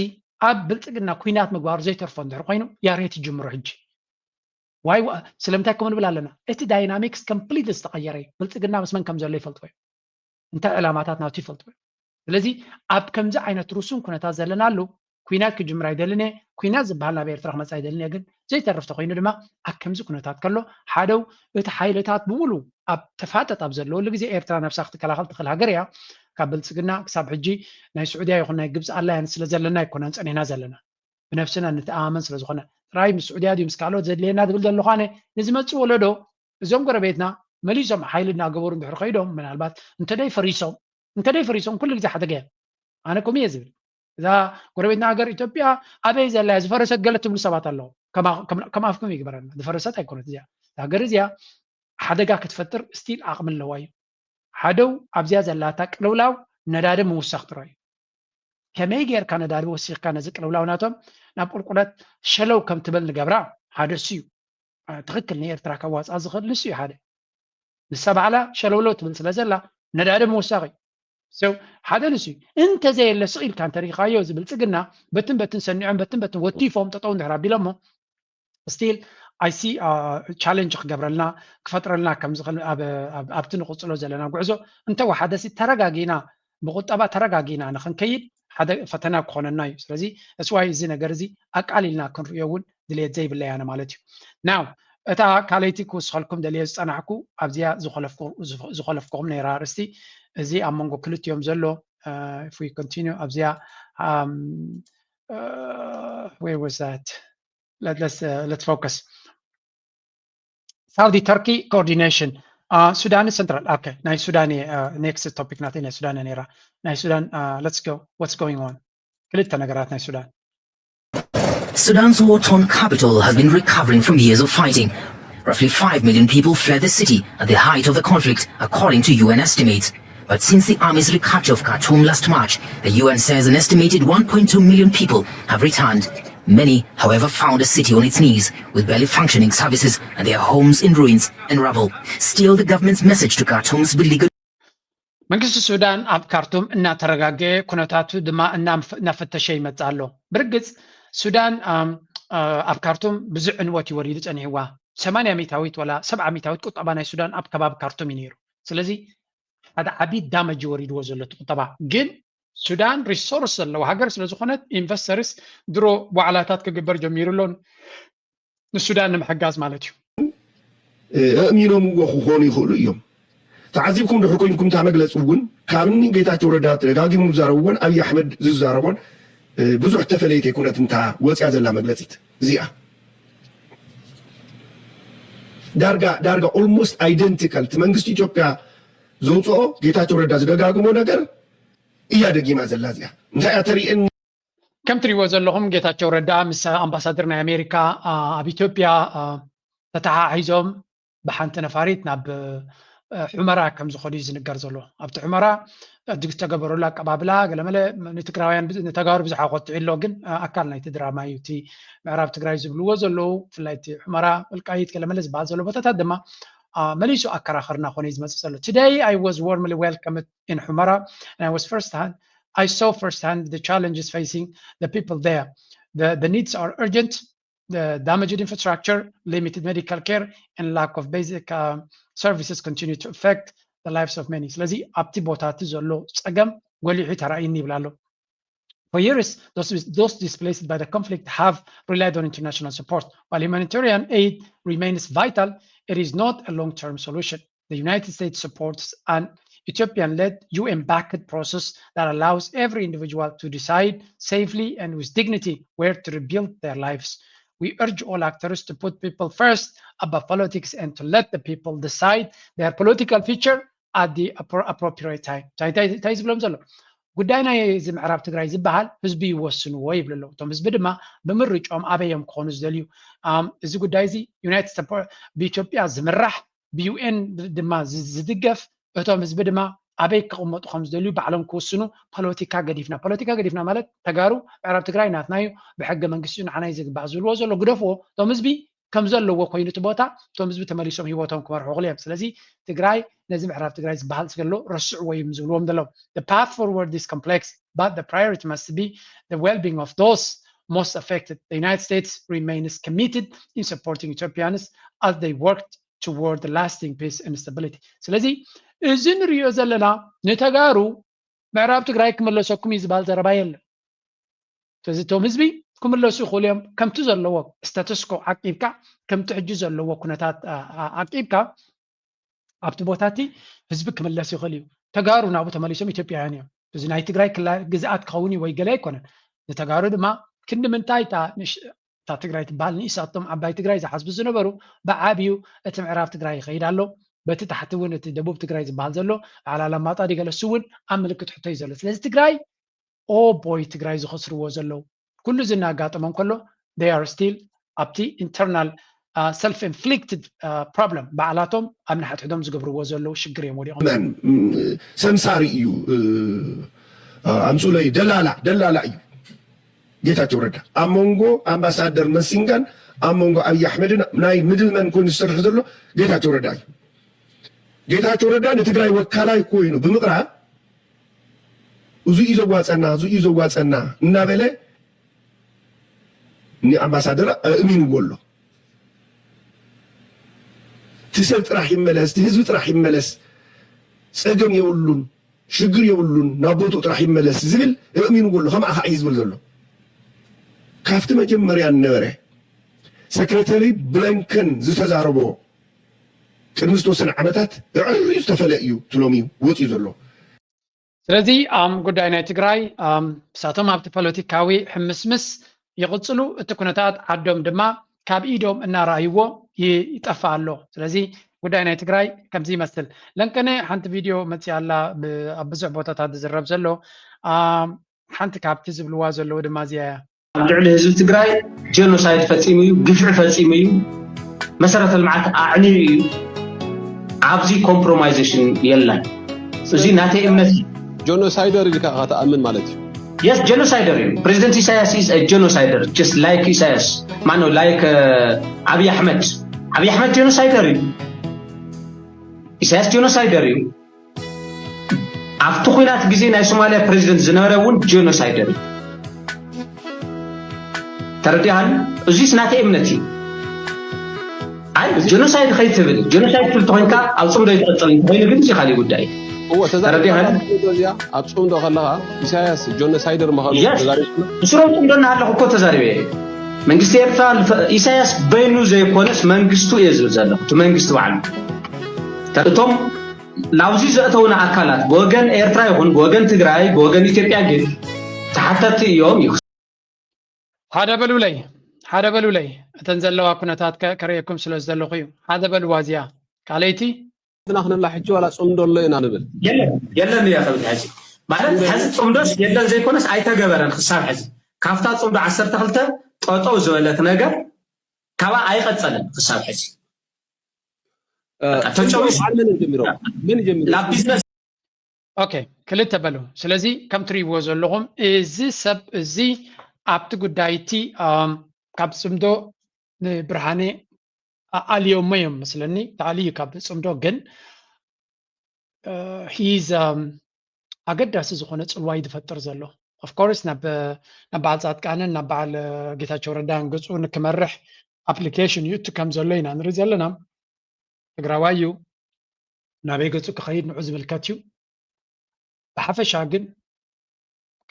ኣብ ብልጽግና ኲናት ምግባሩ ዘይተርፎ እንድሕር ኮይኑ ያሬት ይጅምሮ ሕጂ። ዋይ ስለምንታይ ከምኡ ንብል ኣለና? እቲ ዳይናሚክስ ኮምፕሊት ዝተቐየረ እዩ። ብልጽግና ምስ መን ከም ዘሎ ይፈልጥዎ እዮም። እንታይ ዕላማታት ናቱ ይፈልጥዎ እዮም። ስለዚ ኣብ ከምዚ ዓይነት ርሱን ኩነታት ዘለናሉ ኲናት ክጅምር ኣይደልን እየ። ኲናት ዝበሃል ናብ ኤርትራ ክመጽእ ኣይደልን እየ። ግን ዘይተርፍ ተኮይኑ ድማ ኣብ ከምዚ ኩነታት ከሎ ሓደው እቲ ሓይልታት ብምሉ ኣብ ተፋጠጥ ኣብ ዘለወሉ ግዜ ኤርትራ ነብሳ ክትከላኸል ትኽእል ሃገር እያ። ካብ ብልጽግና ክሳብ ሕጂ ናይ ስዑድያ ይኹን ናይ ግብፂ ኣላያንስ ስለ ዘለና ኣይኮናን ጸኒሕና ዘለና። ብነብስና ንተኣማመን ስለ ዝኾነ ጥራይ ምስ ስዑድያ ድዩ ምስ ካልኦት ዘድልየና ዝብል ዘለኹ ኣነ ንዝመጽእ ወለዶ እዞም ጎረቤትና መሊሶም ሓይሊ እናገበሩ እንድሕር ከይዶም ምናልባት እንተደይ ፈሪሶም እንተደይ ፈሪሶም ኩሉ ግዜ ሓደጋ እዮም። ኣነ ከምኡ እየ ዝብል። እዛ ጎረቤትና ሃገር ኢትዮጵያ ኣበይ ዘላ እያ ዝፈረሰት ገለ ትብሉ ሰባት ኣለዉ። ከም ኣፍኩም ይግበረና። ዝፈረሰት ኣይኮነት እዚኣ። እዛ ሃገር እዚኣ ሓደጋ ክትፈጥር ስቲል ዓቕሚ ኣለዋ እዩ። ሓደው ኣብዚኣ ዘላታ ቅልውላው ነዳዲ ምውሳኽ ጥራይ እዩ። ከመይ ጌርካ ነዳዲ ወሲኽካ ነዚ ቅልውላው ናቶም ናብ ቁልቁለት ሸለው ከም ትብል ንገብራ ሓደ እሱ እዩ። ትኽክል ንኤርትራ ከዋፅኣ ዝኽእል ንሱ እዩ ሓደ። ንሳ ባዕላ ሸለውለው ትብል ስለ ዘላ ነዳዲ ምውሳኽ እዩ። ሓደ ንሱ እዩ። እንተዘየለ ስቕ ኢልካ እንተሪኢኻዮ እዚ ብልፅግና በትን በትን ሰኒዖም በትን በትን ወቲፎም ጠጠው እንድሕር ኣቢሎሞ ስቲል ኣይሲ ቻለንጅ ክገብረልና ክፈጥረልና ከም ዝኽእል ኣብቲ ንቕፅሎ ዘለና ጉዕዞ እንተወሓደሲ ተረጋጊና ብቁጠባ ተረጋጊና ንኽንከይድ ሓደ ፈተና ክኾነና እዩ። ስለዚ እስዋይ እዚ ነገር እዚ ኣቃሊልና ክንርእዮ እውን ድልየት ዘይብለይ ኣነ ማለት እዩ። ናው እታ ካልኣይቲ ክውስኸልኩም ደልየ ዝፀናሕኩ ኣብዚኣ ዝኮለፍኩም ነይራ ኣርእስቲ እዚ ኣብ መንጎ ክልቲኦም ዘሎ if we continue ኣብዚኣ where was that let's uh, let's focus Saudi Turkey coordination uh, Sudan Central okay ናይ ሱዳን next topic ናተይ ናይ ሱዳን ነይራ ናይ ሱዳን let's go what's going on ክልተ ነገራት ናይ ሱዳን Sudan's war-torn capital has been recovering from years of fighting. Roughly five million people fled the city at the height of the conflict, according to U N estimates. But since the army's recapture of Khartoum last March, the U N says an estimated one point two million people have returned. Many, however, found the city on its knees, with barely functioning services and their homes in ruins and rubble. Still, the government's message to Khartoum's beleaguered መንግስቲ ሱዳን ኣብ ካርቱም እናተረጋገአ ኩነታቱ ድማ እናፈተሸ ይመጽእ ኣሎ። ብርግጽ ሱዳን ኣብ ካርቱም ብዙሕ ዕንወት እዩ ወሪዱ ጸኒሕዋ። ሰማንያ ሚታዊት ወላ ሰብዓ ሚታዊት ቁጠባ ናይ ሱዳን ኣብ ከባቢ ካርቱም እዩ ነይሩ። ስለዚ ሓደ ዓቢ ዳመጅ ወሪድዎ ዘሎ እቲ ቁጠባ። ግን ሱዳን ሪሶርስ ዘለዋ ሃገር ስለ ዝኾነት ኢንቨስተርስ ድሮ ዋዕላታት ክግበር ጀሚሩ ኣሎ ንሱዳን ንምሕጋዝ ማለት እዩ። ኣእሚኖምዎ ክኾኑ ይኽእሉ እዮም። ተዓዚብኩም ድሕር ኮይንኩም እታ መግለፂ እውን ካብ እኒ ጌታቸው ረዳ ተደጋጊሞም ዝዛረብዎን ኣብይ ኣሕመድ ዝዛረቦን ብዙሕ ተፈለየት ኣይኮነትን እታ ወፅያ ዘላ መግለፂት እዚኣ ዳርጋ ዳርጋ ኦልሞስት ኣይደንቲካል እቲ መንግስቲ ኢትዮጵያ ዘውፅኦ ጌታቸው ረዳ ዝደጋግሞ ነገር እያ ደጊማ ዘላ እዚኣ እንታይ እያ ተርእየኒ ከም ትሪእዎ ዘለኹም ጌታቸው ረዳ ምስ ኣምባሳደር ናይ ኣሜሪካ ኣብ ኢትዮጵያ ተተሓሒዞም ብሓንቲ ነፋሪት ናብ ሑመራ ከም ዝኸዱ እዩ ዝንገር ዘሎ ኣብቲ ሑመራ ድግስ ተገበረሉ ኣቀባብላ ገለመለ ንትግራውያን ንተጋሩ ብዙሕ ኣቆጥዑ ኣሎ ግን ኣካል ናይቲ ድራማ እዩ እቲ ምዕራብ ትግራይ ዝብልዎ ዘለዉ ብፍላይ እቲ ሑመራ ወልቃይት ገለመለ ዝበሃል ዘሎ ቦታታት ድማ መሊሱ ኣከራኸርና ኮነ እዩ ዝመፅእ ዘሎ today I was warmly welcomed in Humara and I was first hand I saw firsthand the challenges facing the people there the, the needs are urgent the damaged infrastructure, limited medical care, and lack of basic uh, services continue to affect the lives of many. ስለዚ ኣብቲ ቦታ እቲ ዘሎ ፀገም ጎሊሑ ተራእይኒ ይብል ኣሎ። For years, those, those displaced by the conflict have relied on international support. While humanitarian aid remains vital, it is not a long-term solution. The United States supports an Ethiopian-led U N-backed process that allows every individual to decide safely and with dignity where to rebuild their lives. We urge all actors to put people first above politics and to let the people decide their political future at the appro- appropriate time. እንታይ እንታይ ዝብሎም ዘሎ? ጉዳይ ናይ እዚ ምዕራብ ትግራይ ዝበሃል ህዝቢ ይወስንዎ ይብሉ ኣለዉ። እቶም ህዝቢ ድማ ብምርጫኦም ኣበይ እዮም ክኾኑ ዝደልዩ። ኣም፣ እዚ ጉዳይ እዚ ዩናይትድ ስቴትስ ብኢትዮጵያ ዝምራሕ፣ ብዩ ኤን ድማ ዝ- ዝድገፍ፣ እቶም ህዝቢ ድማ ኣበይ ክቕመጡ ከም ዝደልዩ ባዕሎም ክውስኑ ፖለቲካ ገዲፍና። ፖለቲካ ገዲፍና ማለት ተጋሩ ምዕራብ ትግራይ ናትና እዩ፣ ብሕገ መንግስቲ እዩ ንዓና እዩ ዝግባእ ዝብልዎ ዘሎ ግደፍዎ። እቶም ህዝቢ ከም ዘለዎ ኮይኑ እቲ ቦታ እቶም ህዝቢ ተመሊሶም ህይወቶም ክመርሑ ይኽእሉ እዮም። ስለዚ ትግራይ ነዚ ምዕራብ ትግራይ ዝበሃል ዘሎ ረስዕዎ እዮም ዝብልዎም ዘለዉ። The path forward is complex, but the priority must be the well-being of those most affected. The United States remains committed in supporting Ethiopians as they work toward lasting peace and stability. ስለዚ እዚ ንሪኦ ዘለና ንተጋሩ ምዕራብ ትግራይ ክመለሰኩም እዩ ዝበሃል ዘረባ የለን። ስለዚ እቶም ህዝቢ ክምለሱ ይኽእሉ እዮም። ከምቲ ዘለዎ ስታተስኮ ዓቂብካ፣ ከምቲ ሕጂ ዘለዎ ኩነታት ዓ- ዓ- ዓቂብካ ኣብቲ ቦታ እቲ ህዝቢ ክምለስ ይኽእል እዩ። ተጋሩ ናብኡ ተመሊሶም ኢትዮጵያውያን እዮም። እዚ ናይ ትግራይ ክላ- ግዝኣት ክኸውን እዩ ወይ ገለ ኣይኮነን። ንተጋሩ ድማ ክንዲ ምንታይ እታ ንሽ- እታ ትግራይ ትበሃል ንእሳቶም ዓባይ ትግራይ ዝሓስቡ ዝነበሩ ብዓብዩ እቲ ምዕራብ ትግራይ ይኸይድ ኣሎ። በቲ ታሕቲ እውን እቲ ደቡብ ትግራይ ዝበሃል ዘሎ በዓል ኣላማጣ ድዩ ገለ እሱ እውን ኣብ ምልክት ሕቶ እዩ ዘሎ። ስለዚ ትግራይ ኦ ቦይ ትግራይ ዝኸስርዎ ዘለዉ ኩሉ እዚ እናጋጠሞም ከሎ they are still ኣብቲ internal self inflicted problem ባዕላቶም ኣብ ንሓድሕዶም ዝገብርዎ ዘለዉ ሽግር እዮም ወዲቖም። ሰምሳሪ እዩ። ኣምፁለይ ደላላ ደላላ እዩ ጌታቸው ረዳ ኣብ መንጎ ኣምባሳደር መሲንጋን ኣብ መንጎ ኣብይ ኣሕመድን ናይ ምድልመን ኮይኑ ዝሰርሕ ዘሎ ጌታቸው ረዳ እዩ። ጌታቸው ረዳ ንትግራይ ወካላይ ኮይኑ ብምቕራብ እዚ እዩ ዘዋፀና እዚ እዩ ዘዋፀና እናበለ ንኣምባሳደር ኣእሚንዎ ኣሎ። እቲ ሰብ ጥራሕ ይመለስ፣ እቲ ህዝቢ ጥራሕ ይመለስ፣ ፀገም የብሉን፣ ሽግር የብሉን፣ ናብ ቦትኡ ጥራሕ ይመለስ ዝብል ኣእሚንዎ ኣሎ። ከምኣ ከዓ እዩ ዝብል ዘሎ። ካብቲ መጀመርያ ዝነበረ ሰክረተሪ ብለንከን ዝተዛረቦ ቅድሚ ዝተወሰነ ዓመታት ኣዕርዩ ዝተፈለ እዩ ትሎም እዩ ወፅዩ ዘሎ። ስለዚ ኣም ጉዳይ ናይ ትግራይ ኣም እሳቶም ኣብቲ ፖለቲካዊ ሕምስምስ ይቕፅሉ፣ እቲ ኩነታት ዓዶም ድማ ካብ ኢዶም እናረኣይዎ ይ- ይጠፍእ ኣሎ። ስለዚ ጉዳይ ናይ ትግራይ ከምዚ ይመስል። ለንቀነ ሓንቲ ቪድዮ መፅያ ኣላ ብ- ኣብ ብዙሕ ቦታታት ዝዝረብ ዘሎ ኣም ሓንቲ ካብቲ ዝብልዋ ዘለዉ ድማ እዚኣ እያ። ኣብ ልዕሊ ህዝቢ ትግራይ ጀኖሳይድ ፈፂሙ እዩ፣ ግፍዒ ፈፂሙ እዩ፣ መሰረተ ልምዓት ኣዕንዩ እዩ። ኣብዚ ኮምፕሮማይዜሽን የለን። እዚ ናተይ እምነት እዩ። ጆኖሳይደር ኢልካ ኢኻ ትኣምን ማለት እዩ። የስ ጀኖሳይደር እዩ። ፕሬዚደንት ኢሳያስ is a genocider just like ኢሳያስ ማነው like ኣብይ ኣሕመድ። ኣብይ ኣሕመድ ጀኖሳይደር እዩ። ኢሳያስ ጀኖሳይደር እዩ። ኣብቲ ኲናት ግዜ ናይ ሶማልያ ፕሬዚደንት ዝነበረ እውን ጀኖሳይደር እዩ። ተረዲኣኒ? እዚስ ናተይ እምነት እዩ። ኣይ ጀኖሳይድ ከይትብል ጀኖሳይድ ትብል ተኮይንካ ኣብ ፅምዶ ይትቐፅል እንተኮይኑ ግን እዚ ካሊእ ጉዳይ እዩ። እወ ተዛሪብካ ተረዲኣኒ? እዚኣ ኣብ ፅምዶ ከለኻ ኢሳያስ ጆኖሳይደር ምዃኑ የስ ተዛሪብካ ብስሮም ፅምዶ እናሃለኹ እኮ ተዛሪበ እየ። መንግስቲ ኤርትራ ልፈ- ኢሳያስ በይኑ ዘይኮነስ መንግስቱ እየ ዝብል ዘለኹ እቲ መንግስቲ ባዕሉ እቶም ናብዚ ዘእተውና ኣካላት ብወገን ኤርትራ ይኹን ብወገን ትግራይ ብወገን ኢትዮጵያ ግን ተሓተቲ እዮም እዩ ሓደ በሉለይ ሓደ በሉለይ እተን ዘለዋ ኩነታት ከ- ከርእየኩም ስለ ዝደለኹ እዩ። ሓደ በልዋ እዚኣ ካልኣይቲ ንሕና ክንብላ ሕጂ ዋላ ፅምዶ ኣሎ ኢና ንብል። የለን የለን እያ ትብል ሕዚ ማለት ሕዚ ፅምዶስ የለን ዘይኮነስ ኣይተገበረን ክሳብ ሕዚ ካብታ ፅምዶ ዓሰርተ ክልተ ጠጠው ዝበለት ነገር ካብኣ ኣይቐፀለን ክሳብ ሕዚ እ፣ በቃ ተጨዊሱ በዓል መን ይጀምሮ? መን ይጀምሮ? ናብ ቢዝነስ ኦኬ ክልተ በሉ። ስለዚ ከም ትርእይዎ ዘለኹም እዚ ሰብ እዚ ኣብቲ ጉዳይ እቲ ኣም፣ ካብ ፅምዶ ንብርሃነ ኣልዮሞ እዮም መስለኒ ተኣልዩ ካብ ፅምዶ ግን ሂዝ ኣገዳሲ ዝኾነ ፅልዋ እዩ ዝፈጥር ዘሎ። Of course ናብ በዓል ፃድቃንን ናብ በዓል ጌታቸው ረዳን ገፁ ንክመርሕ ኣፕሊኬሽን ይእቱ ከም ዘሎ ኢና ንርኢ ዘለና። ትግራዋይ እዩ ናበይ ገፁ ክኸይድ ንዑ ዝምልከት እዩ። ብሓፈሻ ግን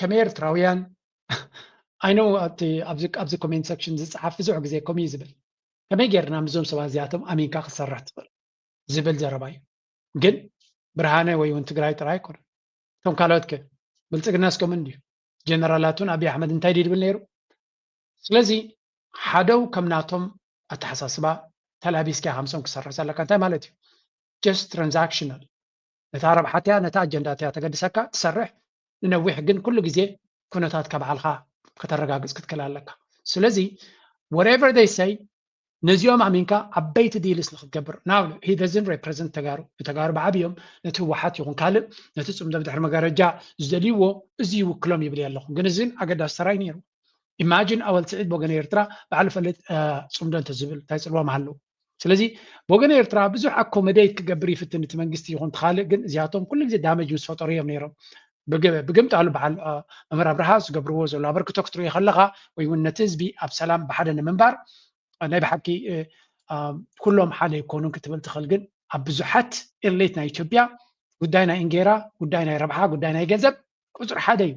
ከመይ ኤርትራውያን I know ኣብቲ ኣብዚ ኮሜንት ሰክሽን ዝፀሓፍ ብዙሕ ግዜ ከምኡ እዩ ዝብል ከመይ ጌርና ምስዞም ሰባት እዚኣቶም ኣሚንካ ክትሰርሕ ትኽእል ዝብል ዘረባ እዩ። ግን ብርሃነ ወይ እውን ትግራይ ጥራይ ኣይኮነን። እቶም ካልኦት ከ? ብልፅግና እስከምን እንዲዩ ጀነራላቱን ኣብይ ኣሕመድ እንታይ ድብል ነይሩ? ስለዚ ሓደው ከም ናቶም ኣተሓሳስባ ተላቢስካ ከምሶም ክሰርሕ ዘለካ እንታይ ማለት እዩ? Just transactional። ነታ ረብሓትያ ነታ ኣጀንዳትያ ተገድሰካ ትሰርሕ፣ ንነዊሕ ግን ኩሉ ግዜ ኩነታትካ ባዕልካ ከተረጋግፅ ክትክእል ኣለካ። ስለዚ whatever they say ነዚኦም ኣሚንካ ዓበይቲ ዲልስ ንክትገብር now he doesn't represent ተጋሩ። ንተጋሩ ብዓብዮም ነቲ ህወሓት ይኹን ካልእ ነቲ ፅምዶ ብድሕሪ መጋረጃ ዝደልይዎ እዚ ይውክሎም ይብል ኣለኹ። ግን እዚን ኣገዳሲ ሰራይ ነይሩ። ኢማጂን ኣወል ስዒድ ብወገን ኤርትራ ባዕሉ ፈልጥ ፅምዶ እንተዝብል እንታይ ፅልዎም ኣለዉ? ስለዚ ብወገን ኤርትራ ብዙሕ ኣኮመዴት ክገብር ይፍትን እቲ መንግስቲ ይኹን ትኻልእ። ግን እዚኣቶም ኩሉ ግዜ ዳመጅ ምስ ፈጠሩ እዮም ነይሮም። ብግምጣሉ በዓል መምህር ኣብርሃ ዝገብርዎ ዘሎ ኣበርክቶ ክትርኢ ከለኻ ወይ እውን ነቲ ህዝቢ ኣብ ሰላም ብሓደ ንምንባር ናይ ብሓቂ ኩሎም ሓደ ይኮኑን ክትብል ትኽእል። ግን ኣብ ብዙሓት ኤሊት ናይ ኢትዮጵያ ጉዳይ ናይ እንጌራ፣ ጉዳይ ናይ ረብሓ፣ ጉዳይ ናይ ገንዘብ ቁፅሪ ሓደ እዩ።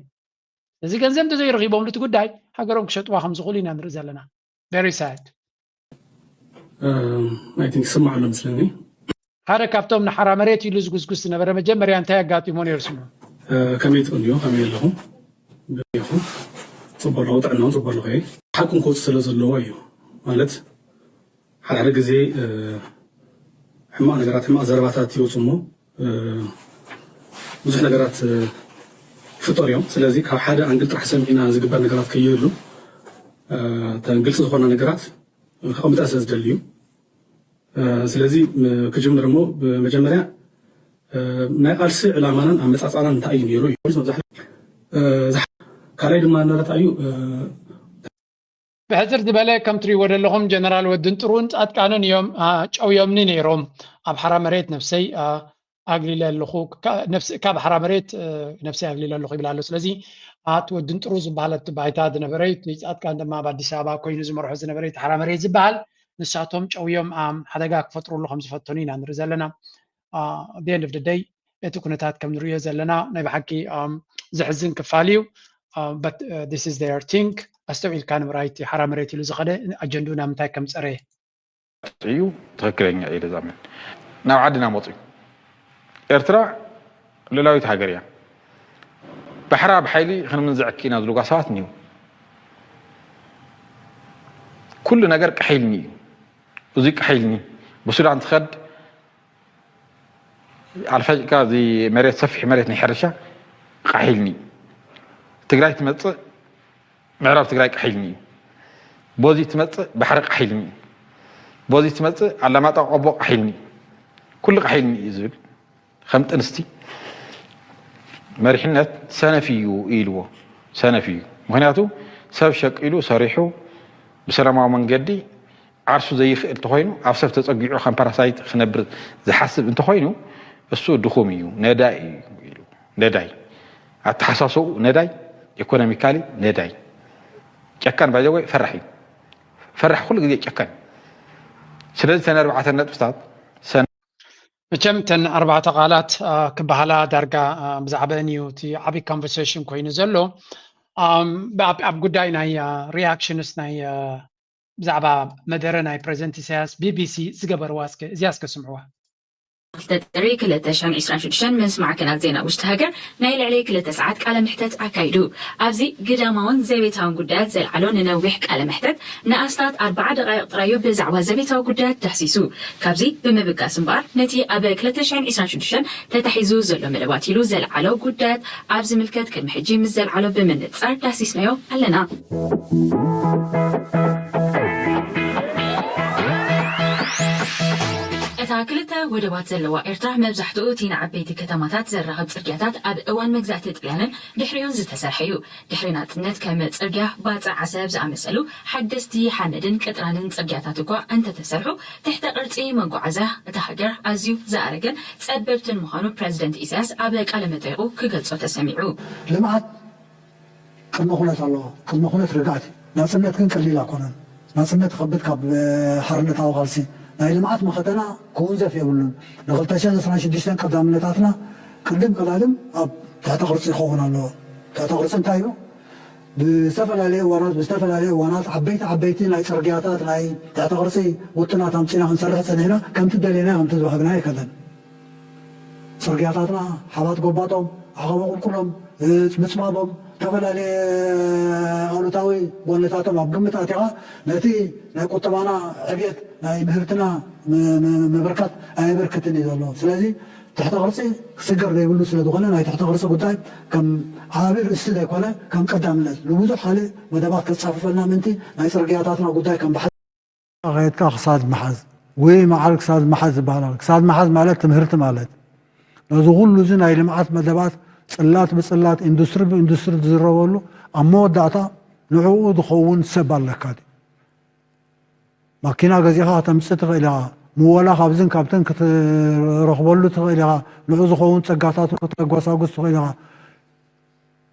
እዚ ገንዘብ እንተዘይረኺቦም እቲ ጉዳይ ሃገሮም ክሸጥዋ ከም ዝኽእሉ ኢና ንርኢ ዘለና። Very sad። I think ይስማዕ ኣሎ መስለኒ። ሓደ ካብቶም ንሓራ መሬት ኢሉ ዝጉስጉስ ዝነበረ መጀመርያ እንታይ ኣጋጢሞ ነይሩ ስሙ? ከመይ ትቕንዮ? ከመይ ኣለኹም? ይኹም ጽቡቕ ኣለኹ፣ ጥዕናውን ጽቡቕ ኣለኹ። ሓቁን ክወጽእ ስለ ዘለዎ እዩ። ማለት ሓደ ሓደ ግዜ ሕማቕ ነገራት፣ ሕማቕ ዘረባታት ይወጹ እሞ ብዙሕ ነገራት ይፍጠሩ እዮም። ስለዚ ካብ ሓደ ኣንግል ጥራሕ ሰሚዕና ዝግበር ነገራት ከይህሉ ግልፂ ዝኾና ነገራት ከቐምጣ ስለ ዝደሊ እዩ። ስለዚ ክጅምር እሞ ብመጀመርያ ናይ ቃልሲ ዕላማናን ኣመፃፅኣናን እንታይ እዩ ነይሩ እዩ መብዛሕትኡ። ካልኣይ ድማ እናረታ እዩ ብሕፅር ዝበለ ከም ትሪእዎ ዘለኹም ጀነራል ወድን ጥሩን ፃድቃንን እዮም ጨውዮምኒ ነይሮም። ኣብ ሓራ መሬት ነብሰይ ኣግሊለ ኣለኹ፣ ካብ ሓራ መሬት ነብሰይ ኣግሊለ ኣለኹ ይብል ኣሎ። ስለዚ ኣቲ ወድን ጥሩ ዝበሃል ኣብቲ ባይታ ዝነበረ እዩ። እቲ ፃድቃን ድማ ኣብ ኣዲስ ኣበባ ኮይኑ ዝመርሖ ዝነበረ እቲ ሓራ መሬት ዝበሃል ንሳቶም ጨውዮም ሓደጋ ክፈጥሩሉ ከም ዝፈተኑ ኢና ንርኢ ዘለና። At the end of the day እቲ ኩነታት ከም ንሪኦ ዘለና ናይ ብሓቂ ዘሕዝን ክፋል እዩ። But this is their thing። ኣስተውዒልካ ንምርኣይ እቲ ሓራ መሬት ኢሉ ዝኸደ ኣጀንድኡ ናብ ምንታይ ከም ዝፀረየ እዩ ትኽክለኛ ኢለ ዝኣምን። ናብ ዓድና መፅኡ። ኤርትራ ልእላዊት ሃገር እያ። ባሕራ ብሓይሊ ክንምንዝዕ ክኢና ዝብሉ ሰባት እኒው። ኩሉ ነገር ቀሒልኒ እዩ። እዚ ቀሒልኒ ብሱዳን ትኸድ ኣልፋጭካ እዚ መሬት ሰፊሕ መሬት ናይ ሕርሻ ቀሒልኒ። ትግራይ ትመፅእ ምዕራብ ትግራይ ቀሒልኒ እዩ። ቦዚ ትመፅእ ባሕሪ ቀሒልኒ እዩ። ቦዚ ትመፅእ ኣላማጣ ቆቦ ቀሒልኒ እዩ። ኩሉ ቀሒልኒ እዩ ዝብል ከም ጥንስቲ መሪሕነት ሰነፍ እዩ ኢልዎ። ሰነፍ እዩ። ምክንያቱ ሰብ ሸቂሉ ሰሪሑ ብሰላማዊ መንገዲ ዓርሱ ዘይኽእል እንተኾይኑ ኣብ ሰብ ተፀጊዑ ከም ፓራሳይት ክነብር ዝሓስብ እንተኾይኑ እሱ ድኹም እዩ፣ ነዳይ እዩ ኢሉ። ነዳይ ኣተሓሳስብኡ ነዳይ፣ ኢኮኖሚካሊ ነዳይ፣ ጨካን ባይዘወይ ፈራሕ እዩ። ፈራሕ ኩሉ ግዜ ጨካን። ስለዚ ተን ኣርባዕተ ነጥብታት ሰነ መቸም ተን ኣርባዕተ ቃላት ክበሃላ ዳርጋ ብዛዕባአን እዩ እቲ ዓብዪ ኮንቨርሴሽን ኮይኑ ዘሎ። ኣብ ጉዳይ ናይ ሪያክሽንስ ናይ ብዛዕባ መደረ ናይ ፕሬዚደንት ኢሳያስ ቢቢሲ ዝገበርዋ እስከ እዚኣ እስከ ስምዕዋ። ክልተ ጥሪ ክልተ ሽሕን ዕስራን ሽዱሽተን ምስ ማዕከናት ዜና ውሽጢ ሃገር ናይ ልዕሊ ክልተ ሰዓት ቃለ ምሕተት ኣካይዱ። ኣብዚ ግዳማውን ዘቤታውን ጉዳያት ዘልዓሎ ንነዊሕ ቃለ ምሕተት ንኣስታት ኣርባዓ ደቓይቕ ጥራዩ ብዛዕባ ዘቤታዊ ጉዳያት ዳህሲሱ። ካብዚ ብምብጋስ እምበኣር ነቲ ኣብ ክልተ ሽሕን ዕስራን ሽዱሽተን ተታሒዙ ዘሎ መደባት ኢሉ ዘልዓሎ ጉዳያት ኣብ ዝምልከት ቅድሚ ሕጂ ምስ ዘልዓሎ ብምንጻር ዳህሲስናዮ ኣለና። እታ ክልተ ወደባት ዘለዋ ኤርትራ መብዛሕትኡ እቲ ንዓበይቲ ከተማታት ዘራኽብ ጽርግያታት ኣብ እዋን መግዛእቲ ጥልያንን ድሕሪኡን ዝተሰርሐ እዩ። ድሕሪ ናጽነት ከም ጽርግያ ባጽዕ ዓሰብ ዝኣመሰሉ ሓደስቲ ሓመድን ቅጥራንን ጽርግያታት እኳ እንተተሰርሑ ትሕተ ቅርጺ መጓዓዝያ እታ ሃገር ኣዝዩ ዝኣረገን ጸበብትን ምዃኑ ፕረዚደንት ኢሳያስ ኣብ ቃለ መጠይቑ ክገልጾ ተሰሚዑ። ልምዓት ቅድመ ኩነት ኣለዎ። ቅድመ ኩነት ርግኣት እዩ። ናጽነት ግን ቀሊል ኣይኮነን። ናጽነት ይኸብድ ካብ ሓርነታዊ ቃልሲ። ናይ ልምዓት መኸተና ክውንዘፍ የብሉን። ን ክልተ ሽሕን ዕስራን ሽዱሽተን ቀዳምነታትና ቅድም ቀዳድም ኣብ ትሕተ ቅርጺ ክኸውን ኣለዎ። ትሕተ ቅርጺ እንታይ እዩ? ብዝተፈላለየ እዋናት ብዝተፈላለየ እዋናት ዓበይቲ ዓበይቲ ናይ ጽርግያታት ናይ ትሕተ ቅርጺ ውጥናት ኣምጺና ክንሰርሕ ጸኒሕና ከምቲ ደሌና ከምቲ ዝወሃብና ኣይከለን። ጽርግያታትና ሓባት ጎባጦም፣ ዓቐቦ ቁልቁሎም፣ ምጽባቦም፣ ዝተፈላለየ ኣሉታዊ ጎነታቶም ኣብ ግምት ኣቲኻ ነቲ ናይ ቁጠባና ዕብየት ናይ ምህርትና ምብርካት ኣየበርክትን እዩ ዘሎ። ስለዚ ትሕተ ቅርፂ ክስገር ዘይብሉ ስለ ዝኾነ ናይ ትሕተ ቅርፂ ጉዳይ ከም ዓቢ ርእስቲ ዘይኮነ ከም ቀዳምነት ንብዙሕ ካልእ መደባት ከፃፍፈልና ምእንቲ ናይ ፅርግያታትና ጉዳይ ከም ባሕሪ ኣኸየድካ ክሳድ ምሓዝ ወይ መዓል ክሳድ ምሓዝ ዝበሃል ኣሎ። ክሳድ ምሓዝ ማለት ትምህርቲ ማለት ነዚ ኩሉ እዚ ናይ ልምዓት መደባት ጽላት ብጽላት ኢንዱስትሪ ብኢንዱስትሪ ዝዝረበሉ ኣብ መወዳእታ ንዕኡ ዝኸውን ሰብ ኣለካ ድዩ? ማኪና ገዚኻ ከተምጽእ ትኽእል ኢኻ። ምወላ ካብዝን ካብተን ክትረኽበሉ ትኽእል ኢኻ። ንዑ ዝኸውን ጸጋታት ከተጓሳጉስ ትኽእል ኢኻ።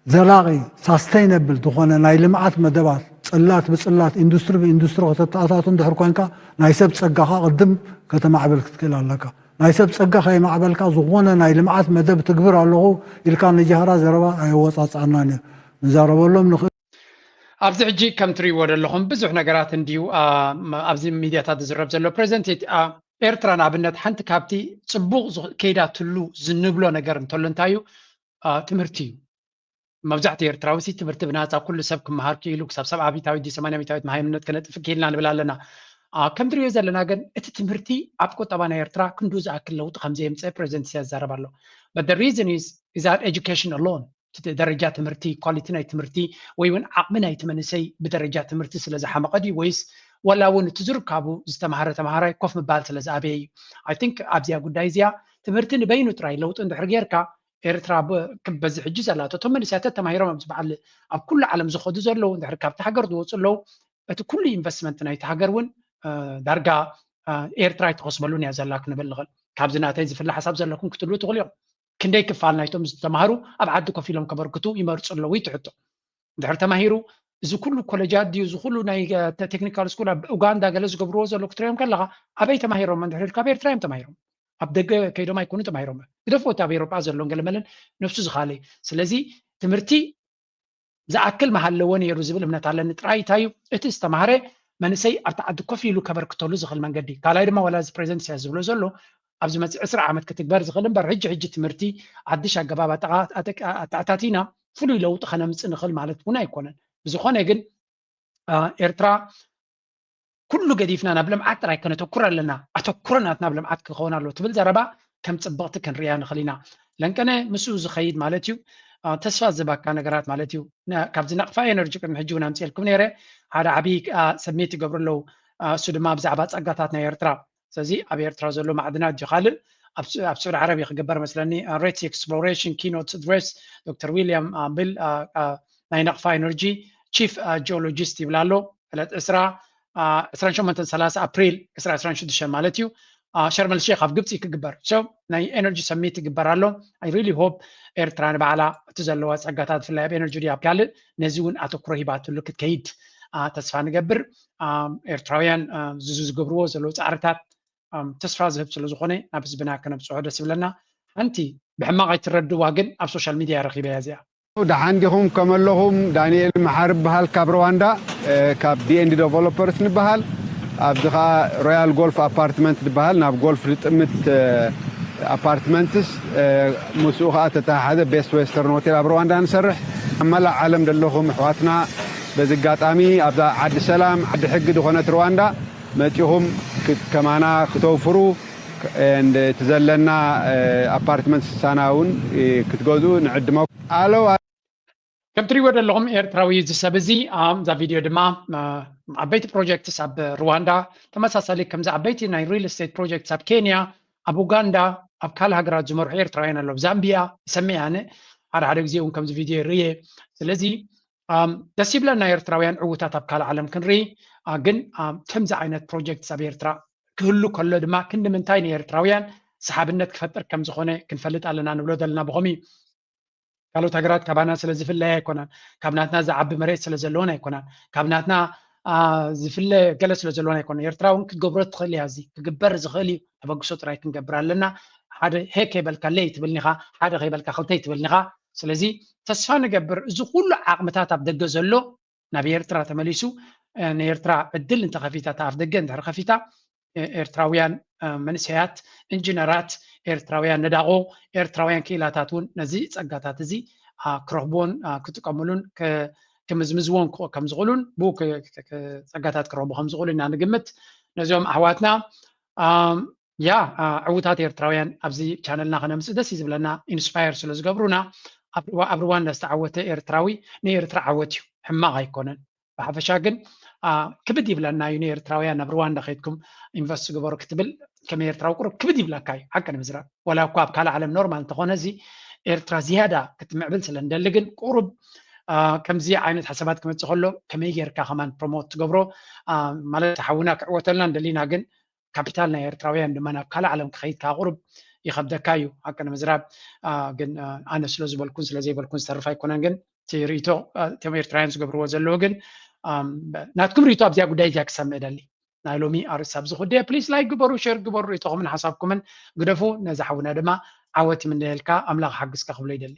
ዘላቒ ሳስተይነብል ዝኾነ ናይ ልምዓት መደባት ጽላት ብጽላት ኢንዱስትሪ ብኢንዱስትሪ ከተተኣታቱ እንድሕር ኮንካ ናይ ሰብ ጸጋኻ ቅድም ከተማዕብል ክትክእል ኣለካ። ናይ ሰብ ጸጋ ከየማዕበልካ ዝኾነ ናይ ልምዓት መደብ ትግብር ኣለኹ ኢልካ ንጃህራ ዘረባ ኣየወጻጽኣናን እዩ። ንዛረበሎም ንኽእል። ኣብዚ ሕጂ ከም ትሪእዎ ዘለኹም ብዙሕ ነገራት እንድዩ ኣብዚ ሚድያታት ዝዝረብ ዘሎ። ፕሬዚደንት ኤርትራ ንኣብነት ሓንቲ ካብቲ ጽቡቕ ከይዳትሉ ዝንብሎ ነገር እንተሎ እንታይ እዩ? ትምህርቲ እዩ። መብዛሕትኡ ኤርትራዊ ሲ ትምህርቲ ብናፃ ኩሉ ሰብ ክመሃር ክኢሉ ክሳብ ሰብዓ ሚእታዊት ድዩ ሰማንያ ሚእታዊት መሃይምነት ክነጥፍ ክኢልና ንብል ኣለና። ከም ትሪኦ ዘለና ግን እቲ ትምህርቲ ኣብ ቁጠባ ናይ ኤርትራ ክንዱ ዝኣክል ለውጢ ከም ዘየምፀ ፕሬዚደንት ኢሳያስ ይዛረብ ኣሎ። But the reason is is that education alone ደረጃ ትምህርቲ ኳሊቲ ናይ ትምህርቲ ወይ እውን ዓቕሚ ናይቲ መንእሰይ ብደረጃ ትምህርቲ ስለ ዝሓመቐ ድዩ ወይስ ወላ እውን እቲ ዝርካቡ ዝተምሃረ ተምሃራይ ኮፍ ምባል ስለ ዝኣበየ እዩ። I think ኣብዚኣ ጉዳይ እዚኣ ትምህርቲ ንበይኑ ጥራይ ለውጢ እንድሕር ጌርካ ኤርትራ በዚ ሕጂ ዘላቶ እቶም መንእሰያት ተማሂሮም ኣብዚ በዓል ኣብ ኩሉ ዓለም ዝኸዱ ዘለዉ እንድሕር ካብቲ ሃገር ዝወፁ ኣለዉ እቲ ኩሉ ኢንቨስትመንት ናይቲ ሃገር እውን ዳርጋ ኤርትራ ኣይትኸስበሉን እያ ዘላ ክንብል ንኽእል። ካብዚ ናተይ ዝፍለ ሓሳብ ዘለኩም ክትብሉ ትኽእሉ እዮም። ክንደይ ክፋል ናይቶም ዝተማሃሩ ኣብ ዓዲ ኮፍ ኢሎም ከበርክቱ ይመርፁ ኣለዉ እዩ ትሕቶ። እንድሕር ተማሂሩ እዚ ኩሉ ኮለጃት ድዩ እዚ ኩሉ ናይ ቴክኒካል ስኩል ኣብ ኡጋንዳ ገለ ዝገብርዎ ዘሎ ክትሪኦም ከለኻ ኣበይ ተማሂሮም እንድሕር ኢልካ ኣብ ኤርትራ እዮም ተማሂሮም። ኣብ ደገ ከይዶም ኣይኮኑ ተማሂሮም። ግደፍዎ እቲ ኣብ ኤውሮጳ ዘሎን ገለመለን ነብሱ ዝኻለ እዩ። ስለዚ ትምህርቲ ዝኣክል ምሃለዎ ነይሩ ዝብል እምነት ኣለኒ። ጥራይ እንታይ እዩ እቲ ዝተማህረ መንእሰይ ኣብቲ ዓዲ ኮፍ ኢሉ ከበርክተሉ ዝኽእል መንገዲ። ካልኣይ ድማ ዋላ እዚ ፕሬዚደንት ኢሳያስ ዝብሎ ዘሎ ኣብዚ መፅእ ዕስራ ዓመት ክትግበር ዝኽእል እምበር ሕጂ ሕጂ ትምህርቲ ሓድሽ ኣገባብ ኣተኣታቲና ፍሉይ ለውጢ ከነምፅእ ንኽእል ማለት እውን ኣይኮነን። ብዝኾነ ግን ኤርትራ ኩሉ ገዲፍና ናብ ልምዓት ጥራይ ከነተኩር ኣለና። ኣተኩሮ ናትና ኣብ ልምዓት ክኸውን ኣሎ ትብል ዘረባ ከም ፅብቕቲ ክንሪያ ንኽእል ኢና። ለንቀነ ምስኡ ዝኸይድ ማለት እዩ። ተስፋ ዝህባካ ነገራት ማለት እዩ። ካብዚ ናቕፋ ኤነርጂ ቅድሚ ሕጂ እውን ኣምፅኤልኩም ነይረ። ሓደ ዓብዪ ሰብሚት ይገብሩ ኣለዉ። እሱ ድማ ብዛዕባ ፀጋታት ናይ ኤርትራ ስለዚ ኣብ ኤርትራ ዘሎ ማዕድናት ድዩ ካልእ ኣብ ስዑድ ዓረብ እዩ ክግበር መስለኒ። ሬድ ሲ ኤክስፕሎሬሽን ኪኖት ኣድሬስ ዶክተር ዊልያም ብል ናይ ናቕፋ ኤነርጂ ቺፍ ጂኦሎጂስት ይብል ኣሎ። ዕለት ዕስራ ዕስራን ሸሞንተን ሰላሳ ኣፕሪል ዕስራ ዕስራን ሽዱሽተን ማለት እዩ። ሸርመል ሼክ ኣብ ግብፂ ክግበር ሶ ናይ ኤነርጂ ሰሚት ይግበር ኣሎ። I really hope ኤርትራ ንባዕላ እቲ ዘለዋ ፀጋታት ብፍላይ ኣብ ኤነርጂ ድዩ ኣብ ካልእ ነዚ እውን ኣተኩሮ ሂባትሉ ክትከይድ ተስፋ ንገብር። ኤርትራውያን ዝዙ ዝገብርዎ ዘለዉ ፃዕርታት ተስፋ ዝህብ ስለ ዝኾነ ናብ ህዝብና ከነብፅሖ ደስ ይብለና። ሓንቲ ብሕማቕ ኣይትረድዋ ግን ኣብ ሶሻል ሚድያ ረኺበያ እዚኣ። ደሓን ዲኹም ከመለኹም? ዳንኤል መሓሪ እበሃል ካብ ሩዋንዳ ካብ ዲ ኤንድ ዲ ዴቨሎፐርስ ንበሃል። ኣብዚ ኸዓ ሮያል ጎልፍ ኣፓርትመንት ዝበሃል ናብ ጎልፍ ዝጥምት ኣፓርትመንትስ ምስኡ ኸዓ ተተሓሓዘ ቤስት ዌስተርን ሆቴል ኣብ ሩዋንዳ ንሰርሕ። ኣብ መላእ ዓለም ዘለኹም ኣሕዋትና በዚ ኣጋጣሚ ኣብዛ ዓዲ ሰላም ዓዲ ሕጊ ዝኾነት ሩዋንዳ መፂኹም ከማና ክተውፍሩ እቲ ዘለና ኣፓርትመንት ስሳና እውን ክትገዝኡ ንዕድመኩም። ኣለው። ከም ትሪእዎ ዘለኹም ኤርትራዊ እዚ ሰብ እዚ ኣብዛ ቪድዮ ድማ ዓበይቲ ፕሮጀክትስ ኣብ ሩዋንዳ ተመሳሳሊ ከምዚ ዓበይቲ ናይ ሪል ስቴት ፕሮጀክትስ ኣብ ኬንያ ኣብ ኡጋንዳ ኣብ ካልእ ሃገራት ዝመርሑ ኤርትራውያን ኣለዉ ዛምቢያ ይሰምዕ ኣነ ሓደ ሓደ ግዜ እውን ከምዚ ቪድዮ ይርየ ስለዚ ደስ ይብለና ኤርትራውያን ዕውታት ኣብ ካልእ ዓለም ክንርኢ ግን ከምዚ ዓይነት ፕሮጀክትስ ኣብ ኤርትራ ክህሉ ከሎ ድማ ክንዲ ምንታይ ንኤርትራውያን ሰሓብነት ክፈጥር ከም ዝኾነ ክንፈልጥ ኣለና ንብሎ ዘለና ብኸምኡ እዩ። ካልኦት ሃገራት ካባና ስለ ዝፍለያ ኣይኮናን፣ ካብ ናትና ዝዓቢ መሬት ስለ ዘለወን ኣይኮናን፣ ካብ ናትና ዝፍለ ገለ ስለ ዘለወን ኣይኮነን። ኤርትራ እውን ክትገብሮ ትኽእል እያ። እዚ ክግበር ዝኽእል እዩ። ተበግሶ ጥራይ ክንገብር ኣለና። ሓደ ሄ ከይበልካ ለይ ትብልኒ ኢኻ፣ ሓደ ከይበልካ ክልተይ ትብልኒ ኢኻ። ስለዚ ተስፋ ንገብር እዚ ኩሉ ዓቕምታት ኣብ ደገ ዘሎ ናብ ኤርትራ ተመሊሱ ንኤርትራ ዕድል እንተኸፊታ እታ ኣፍ ደገ እንድሕር ከፊታ ኤርትራውያን መንእሰያት፣ ኢንጂነራት፣ ኤርትራውያን ነዳቑ፣ ኤርትራውያን ክኢላታት እውን ነዚ ጸጋታት እዚ ክረኽብዎን ክጥቀምሉን ክምዝምዝዎን ከም ዝኽእሉን ብኡ ጸጋታት ክረኽቡ ከም ዝኽእሉ ኢና ንግምት። ነዚኦም ኣሕዋትና ያ ዕዉታት ኤርትራውያን ኣብዚ ቻነልና ከነምፅእ ደስ እዩ ዝብለና። ኢንስፓየር ስለ ዝገብሩና ኣብ ሩዋንዳ ዝተዓወተ ኤርትራዊ ንኤርትራ ዓወት እዩ፣ ሕማቕ ኣይኮነን። ብሓፈሻ ግን ክብድ ይብለና እዩ ንኤርትራውያን ናብ ሩዋንዳ ከይድኩም ኢንቨስት ግበሩ ክትብል ከም ኤርትራዊ ቁሩብ ክብድ ይብለካ እዩ። ሓቂ ንምዝራብ ዋላ እኳ ኣብ ካልእ ዓለም ኖርማል እንተኾነ እዚ ኤርትራ ዝያዳ ክትምዕብል ስለ እንደሊ ግን ቁሩብ ከምዚ ዓይነት ሓሳባት ክመፅእ ከሎ ከመይ ጌርካ ከማን ፕሮሞት ትገብሮ ማለት ሓውና ክዕወተልና እንደሊና ግን ካፒታል ናይ ኤርትራውያን ድማ ናብ ካልእ ዓለም ክኸይድ ከዓ ቁሩብ ይኸብደካ እዩ። ሓቂ ንምዝራብ ግን ኣነ ስለ ዝበልኩን ስለ ዘይበልኩን ዝተርፍ ኣይኮነን። ግን እቲ ርእይቶ እቶም ኤርትራውያን ዝገብርዎ ዘለዉ ግን ናትኩም ርእይቶ ኣብዚኣ ጉዳይ እዚኣ ክሰምዕ ደሊ። ናይ ሎሚ ኣርእስቲ ኣብዚ ኩዲያ ፕሊስ ላይክ ግበሩ፣ ሼር ግበሩ፣ ርእይቶኹምን ሓሳብኩምን ግደፉ። ነዚ ሓውና ድማ ዓወት ይምነየልካ፣ ኣምላኽ ሓግዝካ ክብሎ ይደሊ።